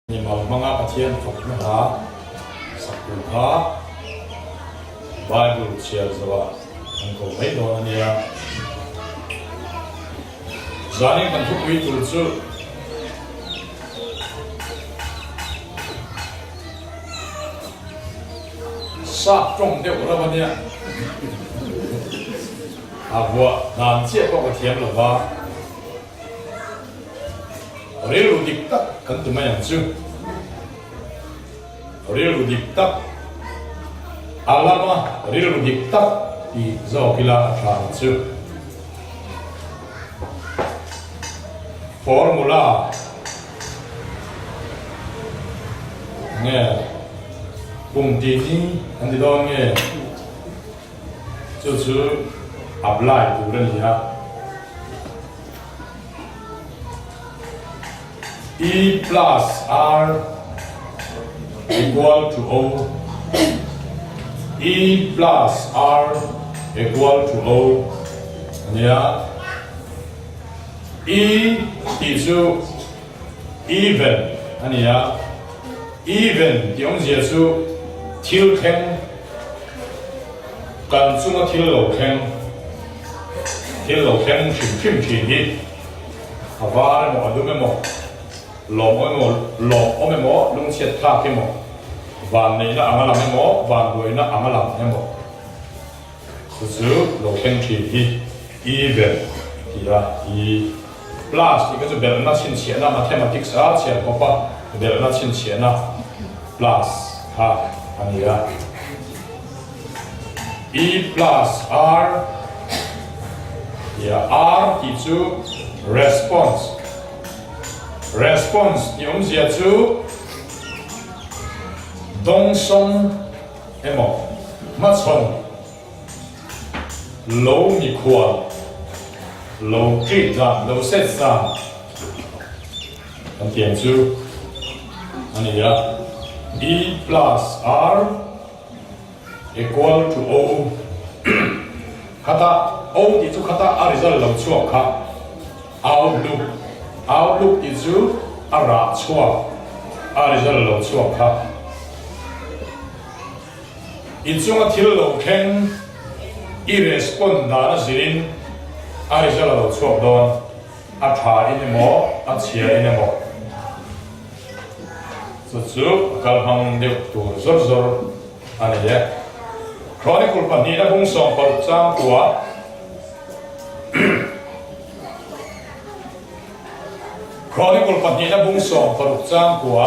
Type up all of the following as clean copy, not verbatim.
Mimal hmanga Pathian fakna hla sak tur kha Bible chhiar zawhah kan ko mai dawn a nia. Zanin kan thupui tur chu Sap tawng deuh reuh a nia. A vuah dan chiah pawh ka thiam lo va. Rilru dik tak kan ti mai ang chu. Rilru dik tak, a lama rilru dik tak tih zawk ila a tha ang chu. Formula nge kum tih ni an ti dawn nge chu chu apply tur a ni a. E plus R equal to O E plus R equal to O a nia. E tih chu even a ni a, even tih awmzia chu thil thleng, kan chunga thil lo thleng, thil lo thleng hrim hrim thin hi a var emaw a dum emaw, lawm emaw lawm awm emaw, lungchhiat thlak emaw, vanneihna anga lang emaw, vanduaina anga lang emaw chu chu lo thleng thin hi even tih a i plus tih kha chu belhna chhinchhiahna mathematics a chhiar bawk a, belhna chhinchhiahna plus kha a ni a. E plus R tih a, R tih chu response, response tih awmzia chu dawngsawng emaw hmachhawn lo mikhual lo treat dan, lo set dan kan tih ang chu a ni a. E plus R equal to O khata O tih chu khata a result lo chhuak kha outlook, outlook tih chu a rah chhuak a result lo chhuak kha. I chunga thil lo thleng i respond dan a zirin a result a lo chhuak dawn, a tha in emaw a chhia in emaw. Chu chu a kal hmang deuh tur zawr zawr a ni e. Chronicle pahnihna bung 16 chang kua Chronicle pahnihna bung 16 chang kua.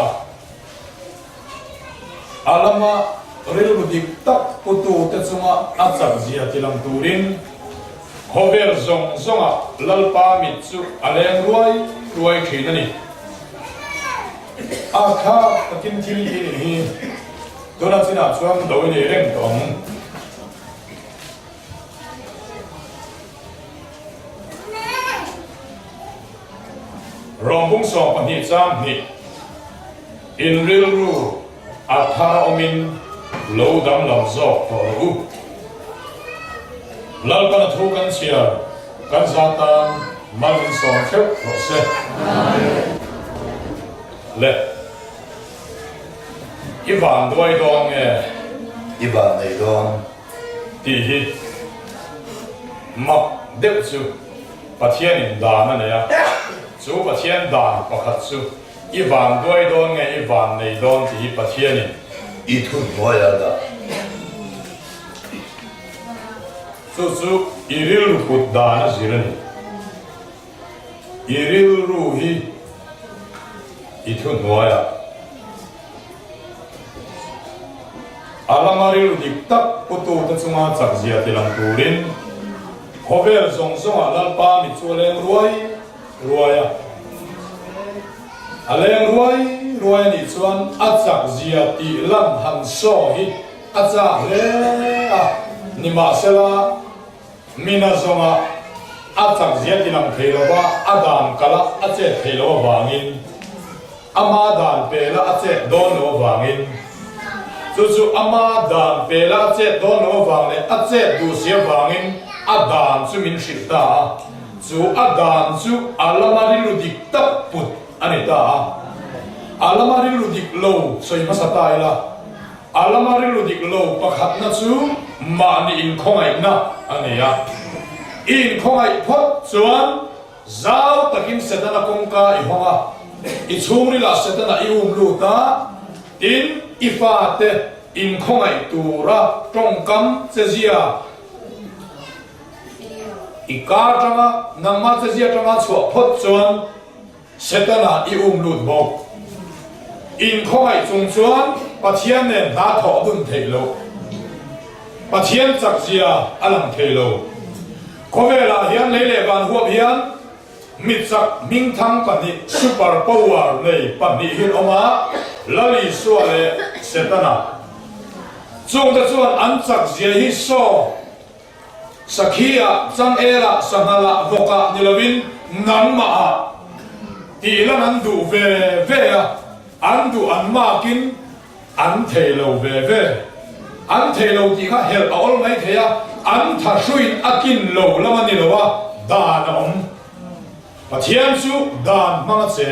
A lama rilru dik tak putute chunga a chakzia tilang turin khawvel zawng zawnga Lalpa mit chu a leng ruai ruai thin a ni. A thlak takin thil hi nih hi tuna chinah chuan do i nei reng tawh ang. Rawng bung 12 chang hnih. In rilru a thar awmin lo danglam zawk tawh rawh u. Lalpan a thu kan chhiar kan za tan mal min sawm theuh rawh se. Le. I van duai dawn nge? I van nei dawn. Tih hi mak deuh chu Pathianin dan a nei a, chu Pathian dan pakhat chu I van duai dawn nge i van nei dawn tih hi Pathianin. I thu hnuai a dah. Chu chu i rilru put dan a zir a ni. I rilru hi i thu hnuaiah a lama rilru dik tak putute chunga chakzia ti lang turin khawvel zawng zawngah Lalpa mit chu a leng ruai ruai a. A leng ruai ruai a nih chuan a chak zia tih lan han saw hi a chak hle a, nimahsela mina zawnga a chak zia ti lang thei lova a dan kala a chet thei lo avangin ama dan pela a chet dawn lo avangin chu chu ama dan pela a chet dawn lo avang leh a chet duh si avangin a dan chu min hrilh ta a. Chu a dan chu a lama rilru dik tak put a ni ta a. A lama rilru dik lo sawi hmasa ta ila, a lama rilru dik lo pakhatna chu mahni inkhawngaihna a ni a. I inkhawngaih phawt chuan zau takin Setana kawngka i hawng a, i chhungrilah Setana i um lut a, tin i fate inkhawngaih tura tawngkam chezia i ka atanga nangmah chezia atanga chhuah phawt chuan Setana i um lut bawk. Inkhawngaih chung chuan Pathian nen hna thawh dun theih loh. Pathian chakzia a lang thei lo. Khawvelah hian lei leh van huap hian mitchak hmingthang pahnih super power nei pahnih hi an awm a, Lal Isua leh Setana. Chungte chuan an chakzia hi saw Sakhi-ah, changel-ah, sanghalah, vawkah ni lovin nangmahah tih lan an duh ve ve a, an duh an makin an thei lo ve ve. An thei lo tih kha helh a awl mai thei a, an thahruin a kin lo lam a ni lo a, dan a awm. Pathian chu dan hmang a che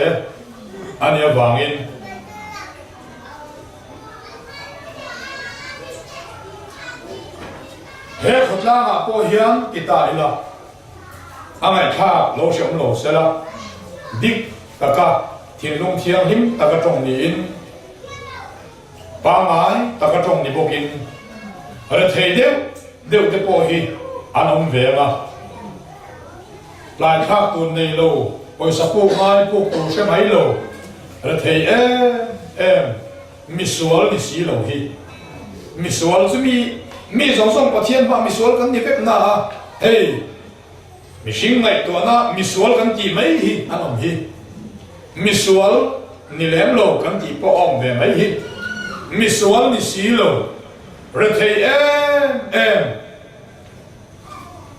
a nih avangin. He khawtlangah pawh hian ti ta ila, a ngaihthlak lo hreawm lo sela, dik taka thinlung thianghlim taka tawng niin, pangngai taka tawng ni bawkin rethei deuh deuh te pawh hi an awm ve ang a. Tlaithlak tur nei lo, pawisa puk ngai puk tur hre mai lo, rethei em em, misual ni si lo hi. Misual chu mi, mi zawng zawng Pathian hmah misual kan ni vek na a, hei mihring ngaihtuahna misual kan tih mai hi an awm hi. Misual ni lem lo kan tih pawh a awm ve mai hi. Misual ni si lo, rethei em em.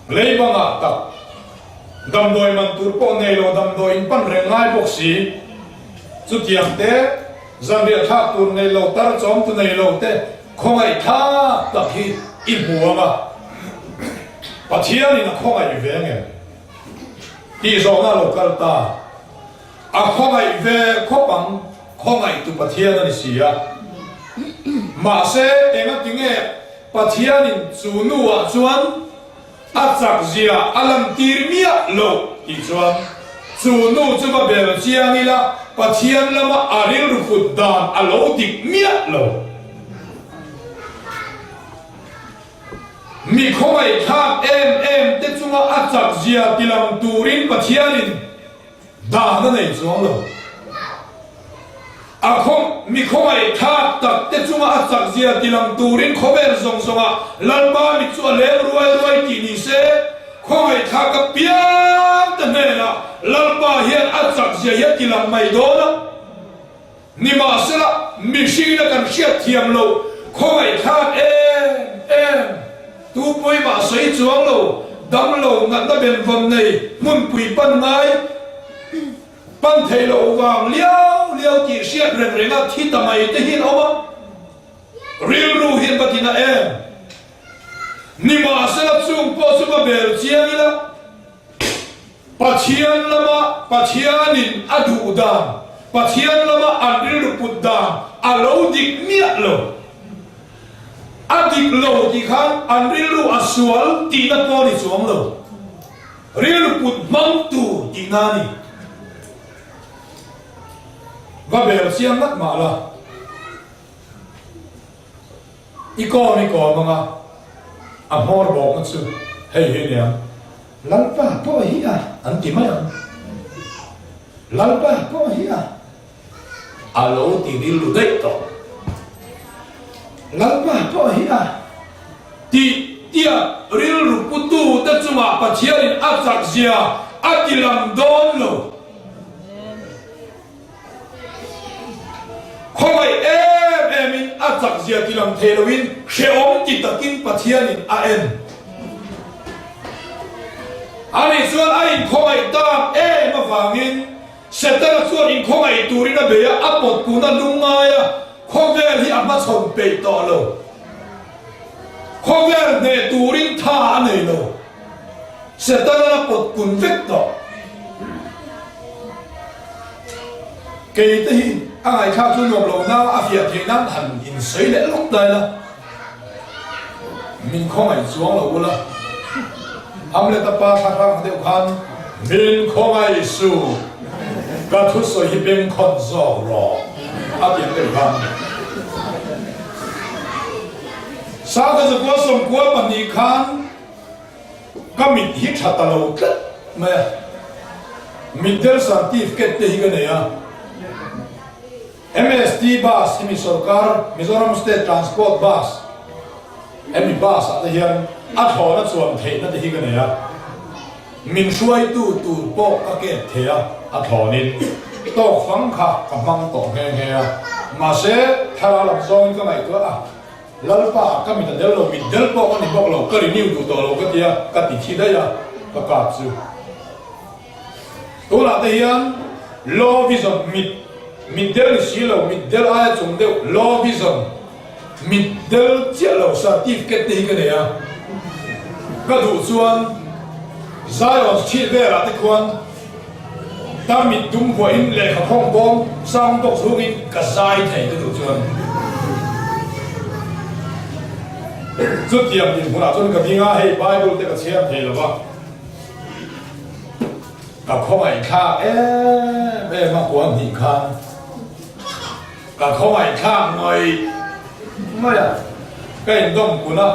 Lei bangah tak damdawi man tur pawh nei lo damdawi in pan reng ngai bawk si. Chutiang te, zanriah thlak tur nei lo tar chawm tu nei lo te khawngaih thlak tak hi i hmu ang a. Pathianin a khawngaih ve ngem? Tih zawhna lo kal ta. A khawngaih ve khawp ang, khawngaih tu Pathian a ni si a. Mahse, engatinge Pathianin chu nuah chuan a chakzia a lantir miah lo tih chuan chu nu chu va bel chiang ila Pathian lama a rilru put dan a lo dik miah lo. Mi khawngaihthlak em em te chunga a chakzia tilang turin Pathianin Dan a nei chuang lo. A khaw mi khawngaih thlak tak te chunga a chak zia tilang turin khawvel zawng zawngah Lalpa mit chu a leng ruai ruai tih ni se, khawngaih thlak a piang te hnenah Lalpa hian a chak zia hi a tilang mai dawn a. Nimahsela, mihringina kan hriat thiam loh khawngaihthlak em em, tu pawimah sawi chuang lo, dam lo natna benvawn nei hmunpui pan ngai pan thei loh vang liau liau tih hriat reng renga thi ta mai te hi an awm a, rilru hi an va tina em. Nimahsela, chung pawh chu va bel chiang ila. Pathian lama Pathianin a duh dan, Pathian lama an rilru put dan a lo dik miah lo. A dik lo tih khan an rilru a sual tihna pawh a ni chuang lo. Rilru put hmang tur tihna a ni. Va bel chiang ngat mah la. I kawm i kawm anga a hmawr bawkna chu hei hi aniang, Lalpa pawh hi a an ti mai ang, Lalpa pawh hi a a lo ti rilru daih tawh, Lalpa pawh hi a tih tia rilru putu te chungah Pathianin a chakzia a ti lang dawn lo. Khawngaih em em in a chak zia ti lang thei lo in hrehawm ti takin Pathianin a en. Ani chuan a inkhawngaih tak em avangin Setana chuan inkhawngaih turin a bei a, a pawt kuna lungngai a, khawvel hi a hmachhawn peih tawh lo. Khawvel hneh turin tha a nei lo. Setana a pawt kun vek tawh. Kei te hi. A ngaihthlak chu nuam lo na a fiah theih nan han insawi leh lawk dai la. Min khawngaih chuang lo ula. Hamlet-a pa thla hrang deuh khan min khawngaih suh, ka thusawi hi bengkhawn zawk rawh a ti ang deuh khan. Sangha zakua sawmkua pahnih khan ka mit hi tha ta lo tlat mai a, mitdel certificate te hi ka nei a. MST Bus hi mi sorkar, Mizoram State Transport Bus, hemi bus ah te hian a thlawhna chuan theihna te hi ka nei a, min hruaitu tur pawh ka kep thei a, a thlawnin tawk fang kha ka hmang tawh nghe nghe a, mahse thlarau lam zawngin ka ngaihtuah a, Lalpa ka mit a del lo, mit del pawh ka ni bawk lo, ka renew duh tawh lo ka tia, ka ti thi daih a, ka card chu. Tunah te hian Low vision mit, mit del ni si lo, mit del aia chung deuh low vision, mit del chiah lo certificate te hi ka nei a, ka duh chuan Zion chhit velah te khuan tarmit dum vuahin lehkha khawng bawm sound box hungin ka zai thei ka duh chuan. Chutiang dinhmunah chuan ka ding a, hei Bible te ka chhiar thei lo va. Ka khawngaihthlak em em a kuan hnih khan ka khawngaihthlak ngawih ngawih a, ka indawm kun a,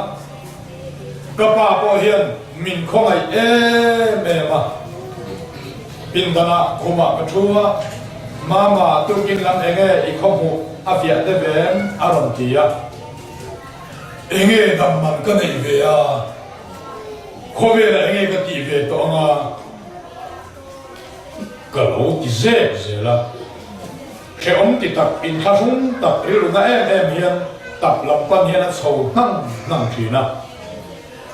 ka pa pawh hian min khawngaih em em a, pindanah khumah ka thu a, Mama tukin lam enge i khawhmuh a fiah deuh em? a rawn ti a, enge dam man ka neih ve a? Khawvelah enge ka tih ve tawh anga ka lo ti zek zel a, hrehawm ti tak inthlahrung tak rilru na em em hian tap lam pan hian a chho hnang hnang thin a.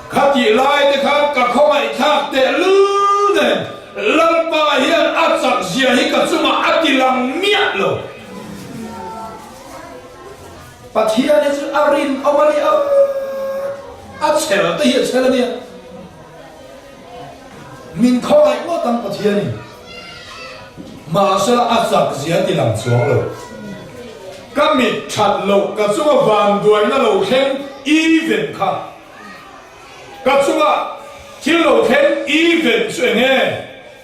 Khatih lai te khan ka khawngaihthlak tehlul nen Lalpa hian a chak zia hi ka chungah a ti lang miah lo. Pathian hi chu a rinawm a nia, a chhel te hi a chhel a nia. Min khawngaih ngawt ang Pathianin. Mahsela a chak zia ti lang chuang lo. Ka mit that loh ka chunga vanduaina lo thleng even kha. Ka chunga thil lo thleng even chu eng nge?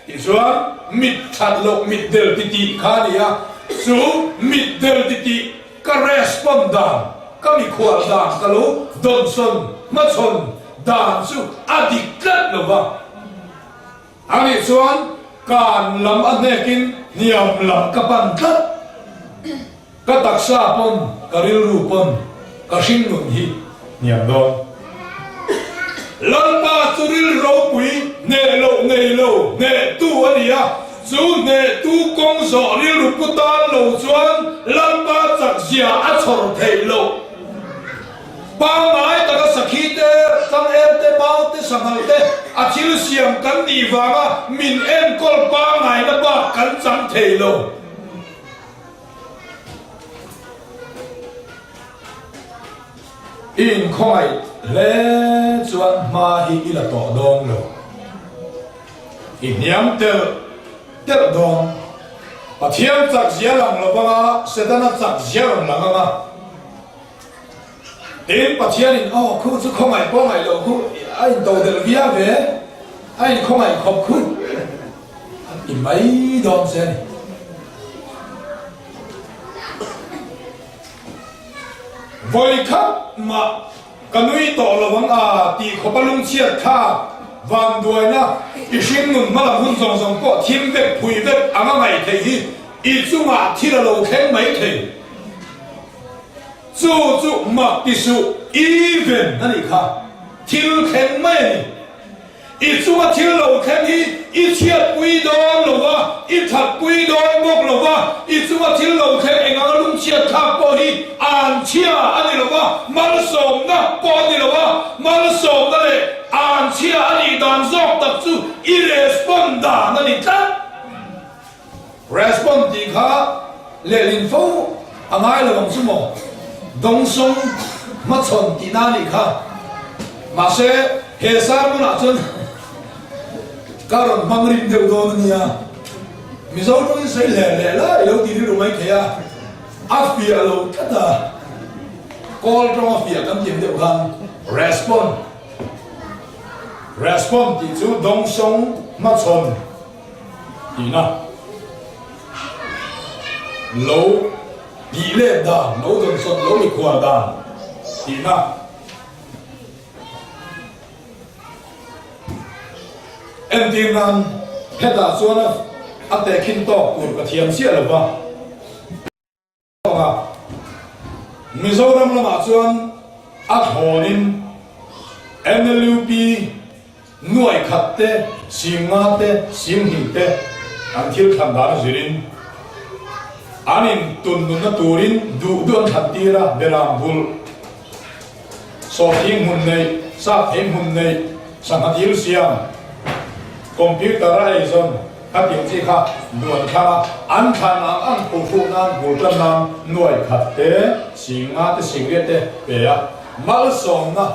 Tichuan, mit that loh mit del ti tih kha a ni a, chu mit del ti tih ka respond dan, ka mikhual dan ka lo dawnsawn hmachhawn dan chu a dik tlat lo va. A nih chuan kan lam a hnekin hniam lam ka pan tlat. Ka taksa pawn, ka rilru pawn, ka hringnun hi hniam dawn. Lalpa chu ril ropui hneh loh nei lo hnehtu a ni a, chu hnehtu kawng zawh rilru pu tan lo chuan Lalpa chakzia a chhawr theih loh. Pangngai taka sakhi te, changel te, mau te, sanghal te a thil siam kan nih vanga min enkawl pangngaina bak kan chang thei lo. I inkhawngaih hle chuan hma hi i la tawh dawn lo. I hniam telh telh dawn. Pathian chak zia lang lo vanga Setana chak zia rawn lang anga. Tin, Pathianin, Aw, khu chu khawngaih pawh ngaih loh khu, a intodelh viau ve, a inkhawngaih khawp khu, an ti mai dawn che a ni. Vawi khat mah ka nui tawh lo ang a tih khawp a lungchhiat thlak vanduaina i hringnun hmalam hun zawng zawng pawh thim vek phui vek ang a ngaih theih hi i chungah thil a lo thleng mai thei. Chu chu mak ti suh, even a nih kha, thil thleng mai a ni. I chunga thil lo thleng hi i chhiatpui dawn lo va, i thatpui dawn bawk lo va, i chunga thil lo thleng eng anga lungchhiat thlak pawh hi an chhia a ni lo va, malsawmna pawh a ni lo va, malsawmna leh an chhia a nih dan zawk tak chu i respond dan a ni tlat. Respond tih kha lehlin fo a ngai lo ang chu maw? Dawngsawng hmachhawn tihna a nih kha. Mahse, he sermon ah chuan ka rawn hmang rim deuh dawn a nia. Mizo tawngin sawi hle hle la i lo ti rilru mai thei a. A fiah lo tlat a, kawl tawng a fiah kan tih deuh khan respond, respond tih chu dawngsawng hmachhawn tihna lo tih let dan, lo dawnsawn, lo mikhual dan tihna. Entir nan hetah chuan a tehkhin tawk tur ka thiam chiah lo va. Mizoram lamah chuan a thlawnin NLUP nuai khat te, sim nga te, sim hnih te an thil thlan dan a zirin an in tun nunna turin duh duh an thlan tir a, Beram bul. Sawhthing hmun neih, sapthing hmun neih, sangha dil siam, computer a eizawn kha tiang chi kha duan thlang a, an thlan ang ang phuhhruk nan bul tan nan nuai khat te, sing nga te, sing riat te pe a, malsawmna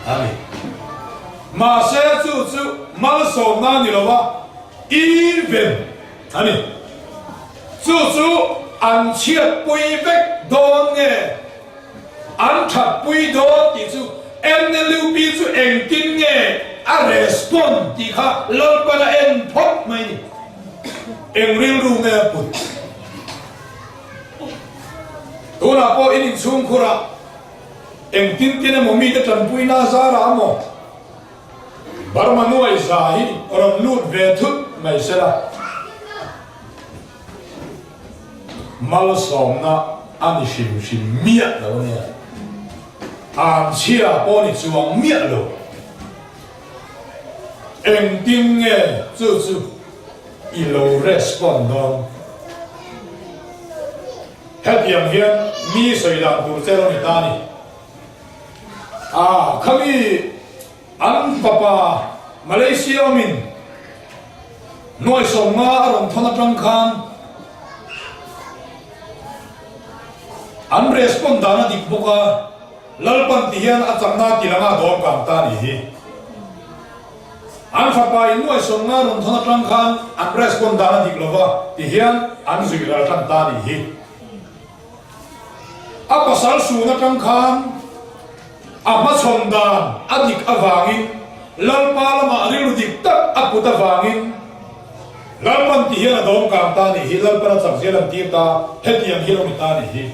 a ni. Mahse chu chu malsawmna a ni lo a, even a ni. Chu chu an chhiatpui vek dawn nge? An thatpui dawn tih chu NLUP chu engtin nge a respond tih kha Lalpan a en phawt mai ni. Eng rilru nge a put? Tunah pawh in inchhungkhurah engtin tin emaw mite tanpuina zarah emaw Burma nuai za hi rawn lut ve thut mai sela. Malsawmna a ni hrim hrim miah lo a nia. Anchhia pawh ni chuang miah lo. Engtin nge chu chu i lo respond dawn? Hetiang hian mi sawi dan tur che lo ni ta ni. Ah, khami An fapa Malaysia awmin nuai 50 a rawn thawn atang khan an respond dan a dik bawk a, Lalpan ti hian a chakna ti langa dawm kang ta ni hi. An fapa in nuai 50 rawn thawn atang khan an respond dan a dik lova ti hian an zui ral tan ta ni hi. A pasal sun atang khan a hmachhawn dan a dik avangin Lalpa lamah rilru dik tak a put avangin Lalpan ti hian a dawm kang ta nih hi, Lalpan a chak zel an tir ta, hetiang hi lo ni ta nih hi.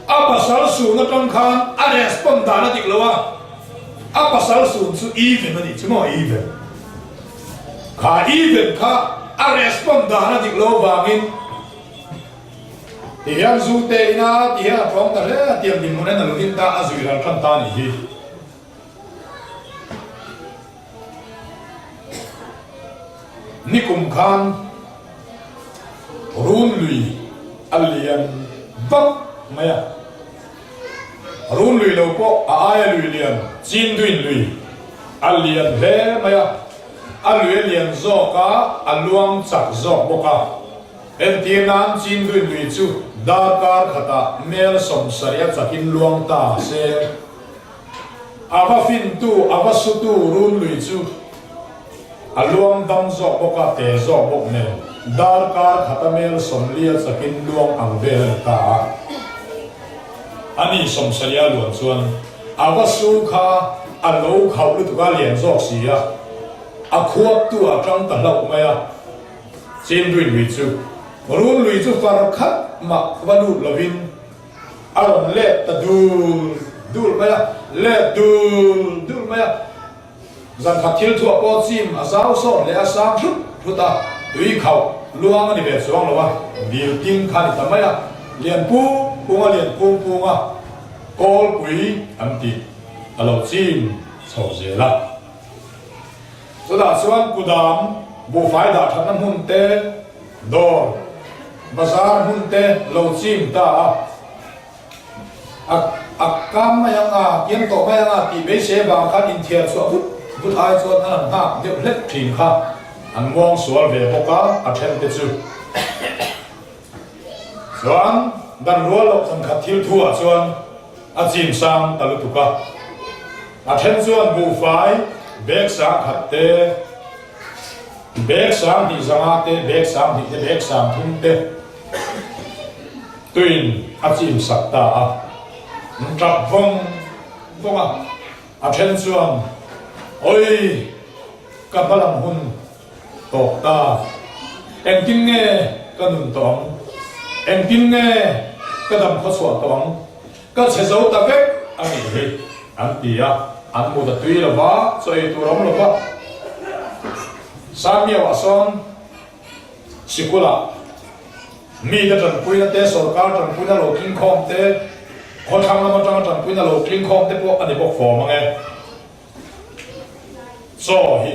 A pasal sun atang khan a respond dan a dik lo a, a pasal sun chu even a nih chu maw even. Kha even kha a respond dan a dik lo avangin Ti hian zu te ina ti hian a tlawm ta hle a, tiang dinhmun en a lo ding ta a zui ral tan ta a nih hi. Nikum khan run lui a lian vak mai a, run lui lo pawh a aia lui lian Chinduin lui a lian hle mai a, a lui a lian zawk a, a luang chak zawk bawk a. Entir nan Chinduin lui chu darkar khatah mel 70 a chakin luang ta se. A va fintu, a va sutu run lui chu a luang dam zawk bawk a, te zawk bawk nen darkar khata mel 40 a chakin luang ang vel a ni ta a. Ani 70 a luan chuan a va su kha a lo khauh lutuk a lian zawk si a, a khuaptu a tang ta hlauh mai a. Chinduin lui chu run lui chu far khat mah va lut lovin a rawn let ta dul dul mai a, let dul dul mai a. Zan khat thil thuah pawh chim a zau sawt leh a sang hrut hrut a, tui khauh luang a ni ve chuang lo a, dil king kha a ni ta mai a, lian pung pung a lian pung pung a, kawlpui an tih a lo chim chho zel a. Chutah chuan kudam, buhfai dah thatna hmun te, dawr, bazar hmun te lo chim ta a, a a kam mai ang a, kiam tawh mai ang a tih beisei avang khan inthiar chhuah vut vut ai chuan an han nghak deuh hlek thin kha an muang sual ve bawk a, a then te chu. Chuan dan rual loh zan khat thil thu ah chuan a chim sang ta lutuk a, a then chuan buhfai bag sang khat te, bag sang hnih zanga te, bag sang hnih te, bag sang thum te. Tuin a chim sak ta a, an tap vawng vawng a, a then chuan, Awi, ka hmalam hun tawk ta, engtin nge ka nun tawh ang, engtin nge ka dam khawchhuah tawh ang, ka chhe zo ta vek a nih hi, an ti a, an mut a tui lo va, chaw ei tur a awm lo va. Samiauah sawn Sikulah mite tanpuina te, sorkar tanpuina lo tlingkhawm te, khawthlang lam atanga tanpuina lo tlingkhawm te pawh a ni bawk fawm ang e. Chaw hi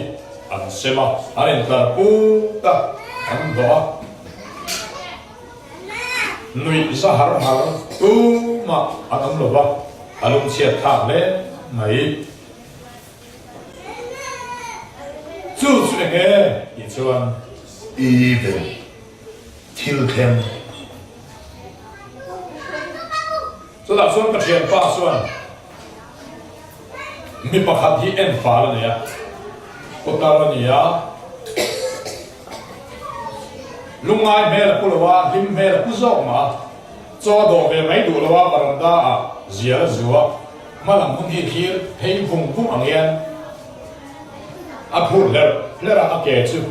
an sem a, an intlar put a, an dawh a. Nuih za har har tumah an awm lo va, a lungchhiat thlak hle mai. Chu chu eng e tih chuan. Even thil thleng. Chutah chuan ka thianpa chuan mi pakhat hi en fal a nei a, putar a ni a, lungngai hmel a pu lo a, hlim hmel a pu zawk mah a, chaw a dawh ve mai duh lo a, varanda ah zial a zu a. Hmalam hun hi thlir phei vung vung ang hian a phur hlerh hlerh a, a ke chu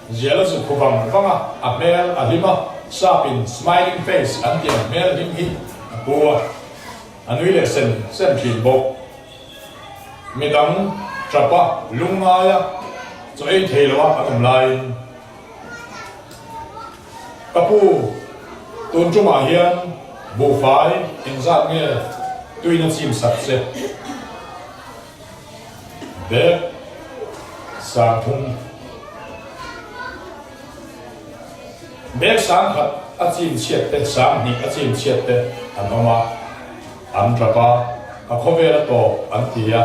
zial a zu khu vang vang a, a hmel a hlim a, sap in smiling face an tih ang hmel hlim hi a pu a, a nui leh sen sen thin bawk. Midang tap a, lungngai a, chaw ei thei lo a an awm laiin. Ka pu, tun tumah hian buhfai engzat nge tuin a chim sak che? Bag 30. Bag 1000 a chim chhiat te, 2000 a chim chhiat te an awm a, an tap a, ka khawvel a tawp an ti a,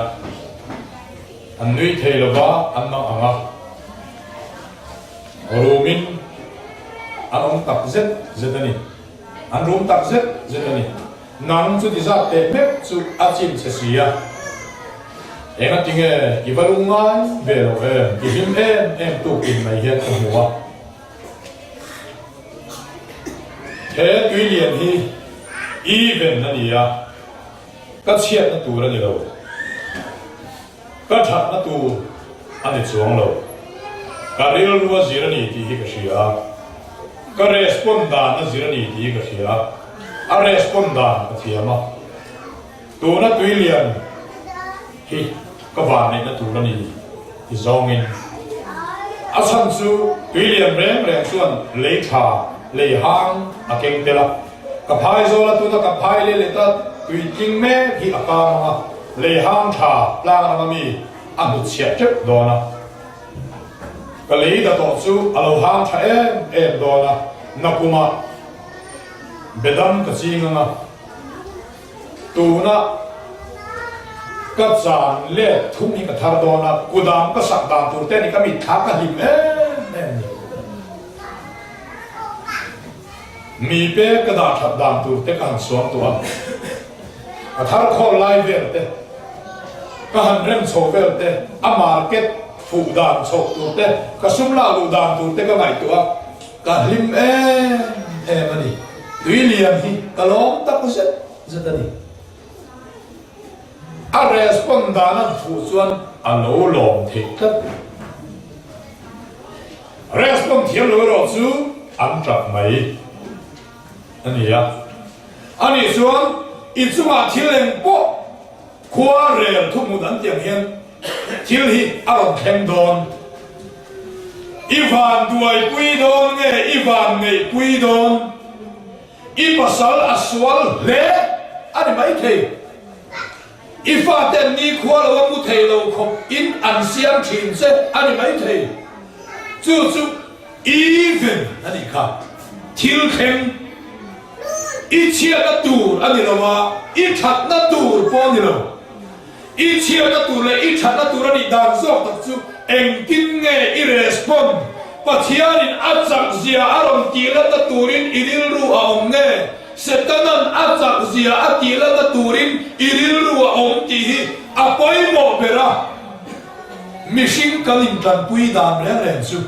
an nui thei lova an mang ang a. Rumin an awm tak zet zet a ni. An rum tak zet zet a ni. Nang chuti zat teh mek chu a chim che si a. Enga tinge i va lung ngai ve lo em? I hlim em em tuk in mai hian ka hmu a. He tui lian hi even a ni a, ka chhiatna tur a ni lo. Ka thatna tur a ni chuang lo. Ka rilru a zir a ni tih hi ka hria a, ka respond dan a zir a ni tih hi ka hria a, a respond dan ka thiam a. Tuna tui lian hi ka vanneihna tur a ni ti zawngin a chhan chu tui lian reng reng chuan lei tha, lei hang a keng tel a. Ka phai zawl a tuna ka phai leh let a tui tling mek hi a kang ang a. Lei hang tha tlang rama mi a hnutchhiah teuh dawn a, ka lei da tawh chu a lo hang tha em em dawn a, nakumah bedam ka ching ang a, tuna ka chan let thum hi ka thar dawn a, kudam ka sak dan tur te ni ka mitthla ka hlim em em ni. Mi pek ka dah that dan tur te ka han suam tawh a, ka thar khawl lai vel te, ka han rem chho vel te, a market fuh dan chhoh tur te, ka sum lak luh dan tur te ka ngaihtuah a, ka hlim em em a ni. Tui lian hi ka lawm tak zet zet a ni. A respond dan an fuh chuan a lo lawm theih tlat. Respond thiam lo erawh chu an tap mai a ni a. Anih chuan i chungah thil eng pawh khua rel thuhmun an tih ang hian thil hi a rawn thleng dawn. I van duaipui dawn nge i van neihpui dawn? I pasal a sual hle a ni maithei. I faten nikhua lo a mu thei lo khawp in an siam thin che a ni maithei. Chu chu even a nih kha. Thil thleng i chhiatna tur a ni lo a, i thatna tur pawh a ni lo. I chhiatna tur leh i thatna tur a nih dan zawk tak chu engtin nge i respond? Pathianin a chak zia a rawn tih latna turin i rilru a awm nge? Setanan a chak zia a tih latna turin i rilru a awm tih hi a pawimawh ber a, mihring kan intanpui dan reng reng chu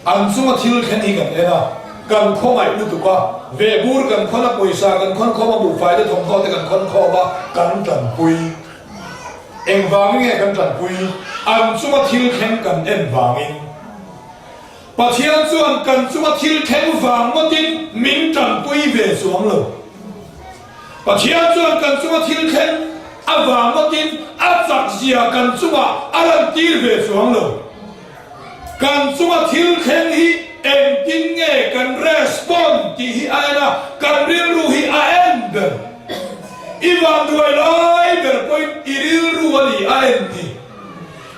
an chunga thil thleng hi kan en a. Kan khawngaih lutuk a, vehbur kan khawn a, pawisa kan khawn khawm a, buhfai te thawmhnaw te kan khawn khawm a, kan tanpui. Engvangin nge kan tanpui? An chunga thil thleng kan en vangin. Pathian chuan kan chunga thil thleng vang ngawtin min tanpui ve chuang lo. Pathian chuan kan chunga thil thleng avang ngawtin a chakzia kan chungah a lantir ve chuang lo. Kan chunga thil thleng hi engtin nge kan respond tih hi a en a, kan rilru hi a en ber. I vanduai lai ber pawhin i rilru a ni a en ni.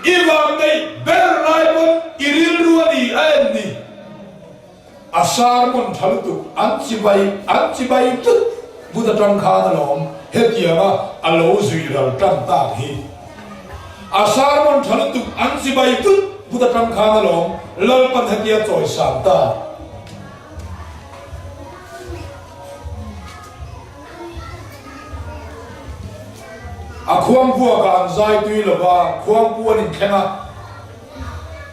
I vanneih ber lai pawn i rilru a ni a en ni. A sermon tha lutuk an chibai an chibai tut but atang khan alawm hetianga a lo zui ral tan tak hi. A sermon tha lutuk an chibai tut but atang khan alawm Lalpan hetia chawisan ta. A khuangbuakah an zai tui lova khuangpu an inthleng a.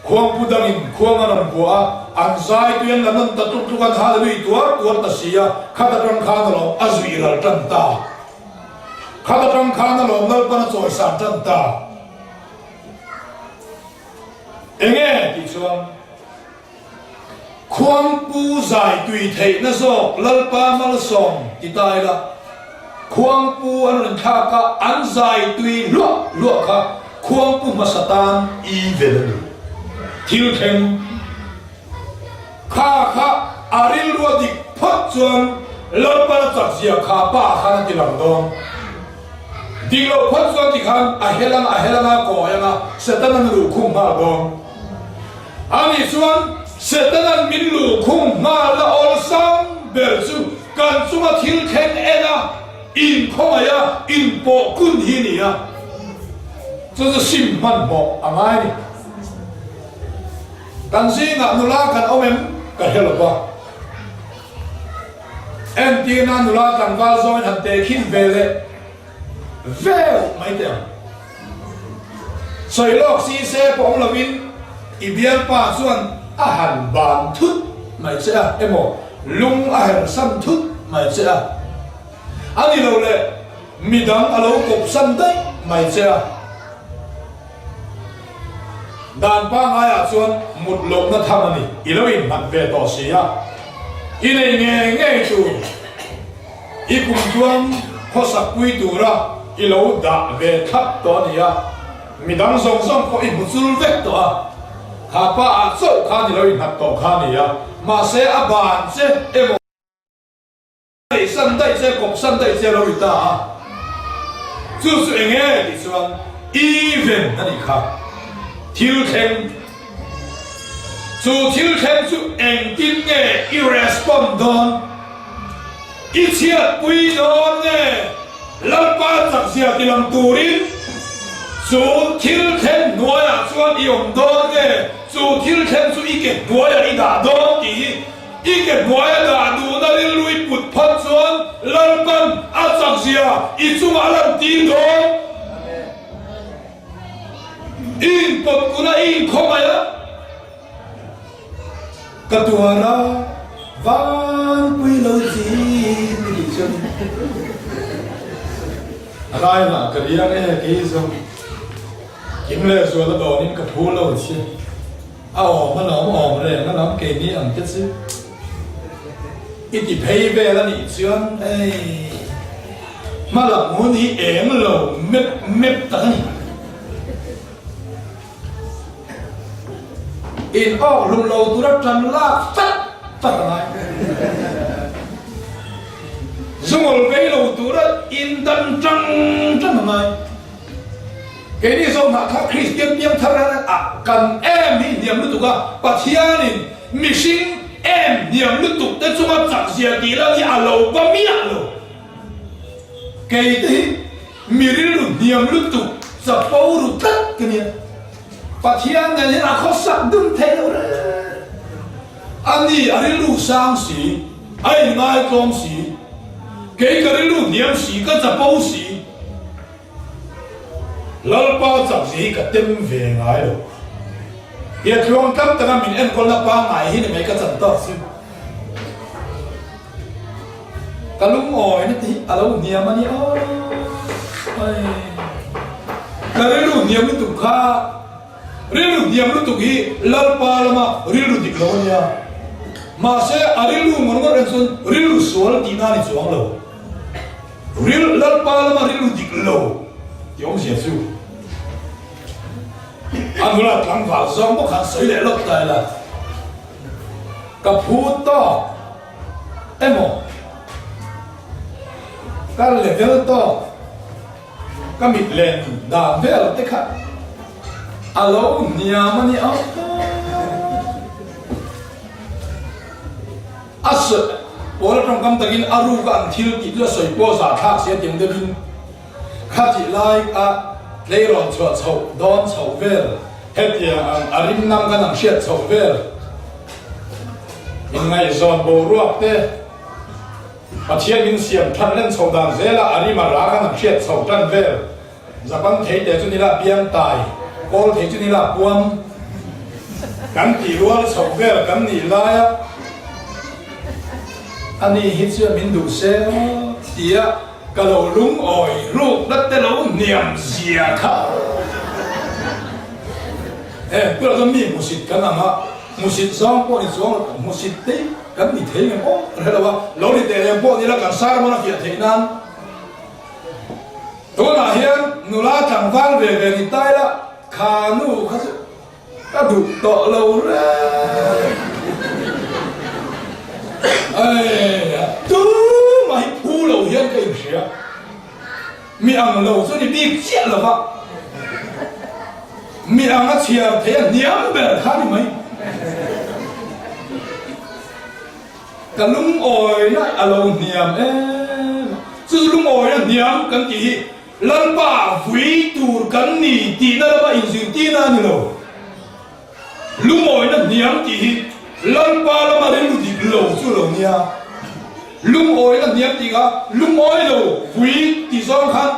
Khuangpu dangin khuang an rawn buah a, an zai tui an la nawn ta tluk tluk an hallelui tuar tuar ta si a, khat atang khan alawm a zui ral tan ta. Khat atang khan alawm Lalpan a chawisan tan ta. Enge tih chuan Khuangpu zai tui theihna zawk Lalpa malsawm ti ta ila, Khuangpu an rawn thlak a, an zai tui hluah hluah kha Khuangpu hmasa tan i vel a ni. Thil thleng kha kha a rilru a dik phawt chuan Lalpa la chak zia kha pa khan a ti lang dawn. Dik loh phawt chuan tikhan a hel anga a hel anga a kawi anga Setanan a luhkhung nghal dawn. Ani chuan Setana'n min luhkhung nghal a awlsam ber chu kan chunga thil thleng en a, inkhawngaih a, inpawh kun hi a ni a. Chu chu sim hmanhmawh a ngai a ni. Kan zingah nula kan awm em ka hre lo va. Entirna nula tlangval zawngin han tehkhin ve leh Vel mai teh ang. Sawi lawk si se pawh awm lovin i bialpa chuan a han ban thut mai che a emaw lung a hersan thut mai che a, a ni lo leh midang a lo kawpsan daih mai che a. Dan pangaiah chuan mut lohna tham a ni. I lo innghat ve tawh si a, i nei ngei ngei tur. I kum chuan khawsak pui tura i lo dah ve thlap tawh a ni a, midang zawng zawng pawh i hmu chul vek tawh a, kha pa ah chauh khan i lo innghat tawh kha a ni a, mahse a ban che emaw neihsan daih che, kawpsan daih che a lo ri ta a, chu chu eng nge tih chuan event a nih kha, thil thleng. Chu thil thleng chu engtin nge i respond dawn? I chhiatpui dawn nge Lalpa chakzia tilang turin chu thil thleng hnuaiah chuan i awm dawn nge chu thil thleng chu i ke hnuaiah i dah dawn tih hi i ke hnuaia dah duhna rilru i put phawt chuan Lalpan a chakzia i chungah a lantir dawn. I inpawt kun a, i inkhawngaih a, ka tuar a, vanpui lo chi ni tih chuan a lainah ka riang e kei zawng kim leh zual a dawnin ka phu lo che a awm a lawm awm reng a lam keini ang te chu i ti phei vel a nih chuan hei hma lam hun hi eng lo mep mep tak a ni. In awk hlum lo tura tan lak fat fat a ngai. Zungawl vei lo tura in dan tang tang a ngai. Keini zawmah kha Kristian piangthar hian a kan em hi hniam lutuk a, Pathianin mihring em hniam lutuk te chunga chakzia tih lan hi a lo va miah lo. Kei te hi mi rilru hniam lutuk chapo ru tlat ka nia. Pathian nen hian a khawsak dun thei lo reng. A ni, a rilru sang si, a inngaitawm si, kei ka rilru hniam si, ka chapo si. Lalpa chakzia hi ka tem ve ngai lo. He tluang tlam taka min enkawlna pangngai hi ni mai ka chan tawk chu. Ka lungawina te hi a lo hniam a ni aw. Ka rilru hniam lutuk kha, rilru hniam lutuk hi Lalpa lama rilru dik lo a nia. Mahse a rilru ngawr ngawr reng chuan rilru sual tihna a ni chuang lo. Ril, Lalpa lama rilru dik lo tih awmzia chu a nula tlangval zawng bawk khan sawi leh lawk ta ila. Ka phu tawk emaw ka level tawk ka mit len dan vel te kha a lo hniam a ni ang a sawi pawl atangkam takin a ruk a an thil tih chu a sawi pawh zahthlak sia tiang deuhin Khatih lai a tleirawn chhuah chhoh dawn chhoh vel, hetiang ang a rim nam kan ang hriat chhoh vel, inngaihzawn boruak te, Pathian min siam than len chhoh dan zela a rim a ra kan ang hriat chhoh tan vel, Japan thei te chu nila biang tai, kawl thei chu nila puam kan tih rual chhoh vel kan nih laia ani hi chuan min duh se tia. Ka lo lungawi rukna te lo hniam zia kha e tunah chuan mi hmusit kan ang a, hmusit zawng pawh ni chuang lo hmusit te kan ni thei ngem aw ka hre lo a, lo ni teh reng pawh ni la kan sermon a fiah theih nan tunah hian nula tlangval ve ve ni ta ila kha nu kha chu Ka duh tawh lo reng. Eia, tumah hi phu lo hian ka inhria. Mi ang lo chu ni bik chiah lo va, mi ang a chhiar thei a hniam ber kha ni mai. Ka lungawina a lo hniam em a, chu chu lungawina hniam kan tih hi Lalpa vui tur kan ni tihna lama inzirtirna a ni lo. Lungawina hniam tih hi Lalpa lama rilru dik lo chu lo nia. Lungawina hniam tih kha lungawi lo vui tih zawng khan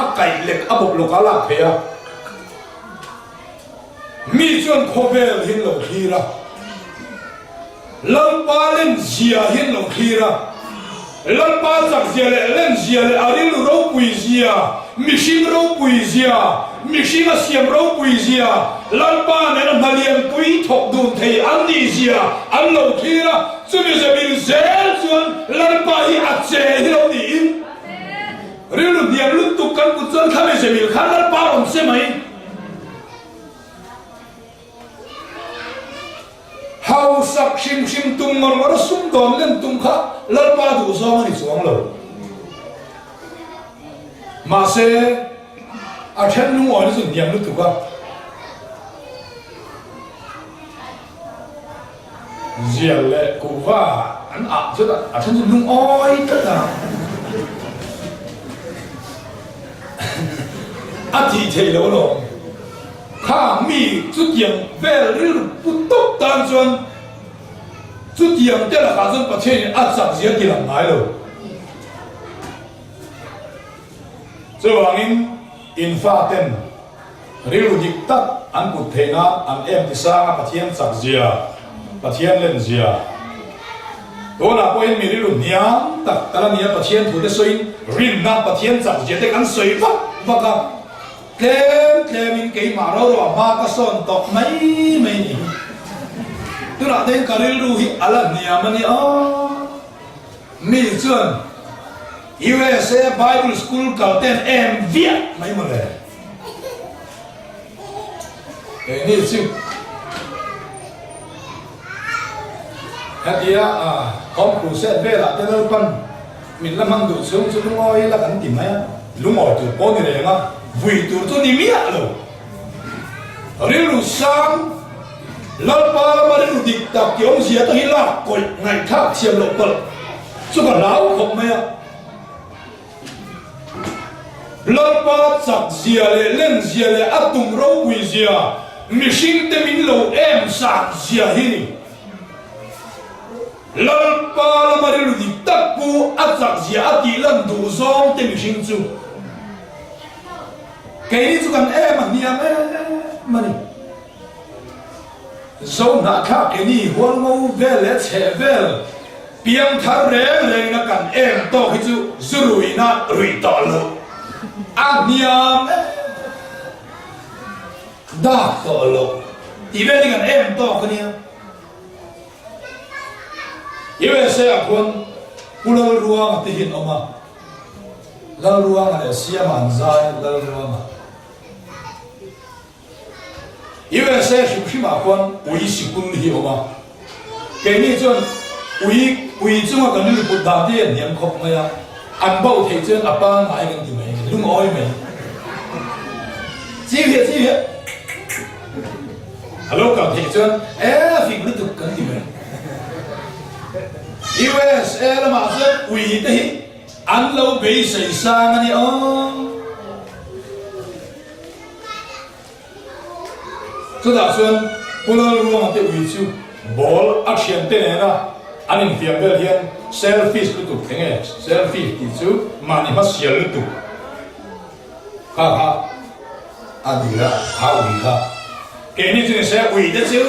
a kaih lek a bawp lawkah a lak theih a. Mi chuan khawvel hi an lo thlir a, Lalpa len zia hi an lo thlir a, Lalpa chak zia leh len zia leh a rilru ropui zia, mihring ropui zia, mihring a siam ropui zia, Lalpa nena hna lianpui thawk dun thei an nih zia an lo thlir a, chumi zemil zel chuan Lalpa hi a che hi lo niin rilru hniam lutuk kan kut chuan khami zemil khan Lalpa rawn che mai. Hausak hrim hrim tum ngawr ngawr a sum dawn len tum kha Lalpa duh zawng a ni chuang lo. Mahse, a then lungawi na chu hniam lutuk a. Zial leh kuhva an ah chuan a then chu lungawi tlat a. A tih theih loh alawm. Kha mi chutiang vel rilru pu tawp tan chuan chutiang te lakah chuan Pathianin a chak zia ti lang ngai lo. Chuvangin in faten rilru dik tak an put theih nan an em ti sang a Pathian chak zia, Pathian len zia. Tunah pawhin mi rilru hniam tak tal a nia Pathian thute sawiin rinna Pathian chak zia te kan sawi vak vak a. Tlem tlemin keimah ro ro a hma ka sawn tawh mai mai ni hi. Tunah te hian ka rilru hi a la hniam a nia aw. Mi chuan USA Bible School kal ten em viah mai mawle. Keini chu hetia Home Crusade velah te Lalpan Min la hmang duh chhung chu lungawi la kan ti mai a, lungawi tur pawh ni reng a, vui tur chu ni miah lo. Rilru sang, Lalpa lama rilru dik tak ti awmzia te hi lak kawih ngaihthlak thiam loh palh chu ka hlau khawp mai a. Lalpa chak zia leh len zia leh a tum ropui zia mihring te min lo em zat zia hi ni. Lalpa lama rilru dik tak pu a chak zia a tih lan duh zawng te mihring chu keini chu kan em a hniam em a ni. Zo hnahthlak keini hualngo vel leh chheh vel. Piangthar reng rengin a kan em tawk hi chu zu ruihna ruih tawh loh a hniam em dak tawh loh tih vel hi kan em tawk a nia. USA ah khuan Pu Lalruanga te hi an awm a, Lalruanga leh Siama an zai Lalruanga. USA hrim hrim ah khuan ui sikul hi a awm a, keini chuan ui ui chunga kan rilru put dan te hi a hniam khawp mai a, an bauh theih chuan a pangngai kan ti mai, lungawi mai. Chiu hiah chiu hiah a lo kal theih chuan e fing lutuk kan ti mai. USA lamah chuan ui te hi an lo beisei sang a ni aw. Chutah chuan Pu Lalruanga te ui chu ball a thiante nena an infiam vel hian selfish lutuk eng nge selfish tih chu mahni hmasial lutuk kha kha a ni a, kha ui kha keini chu nise ui te chu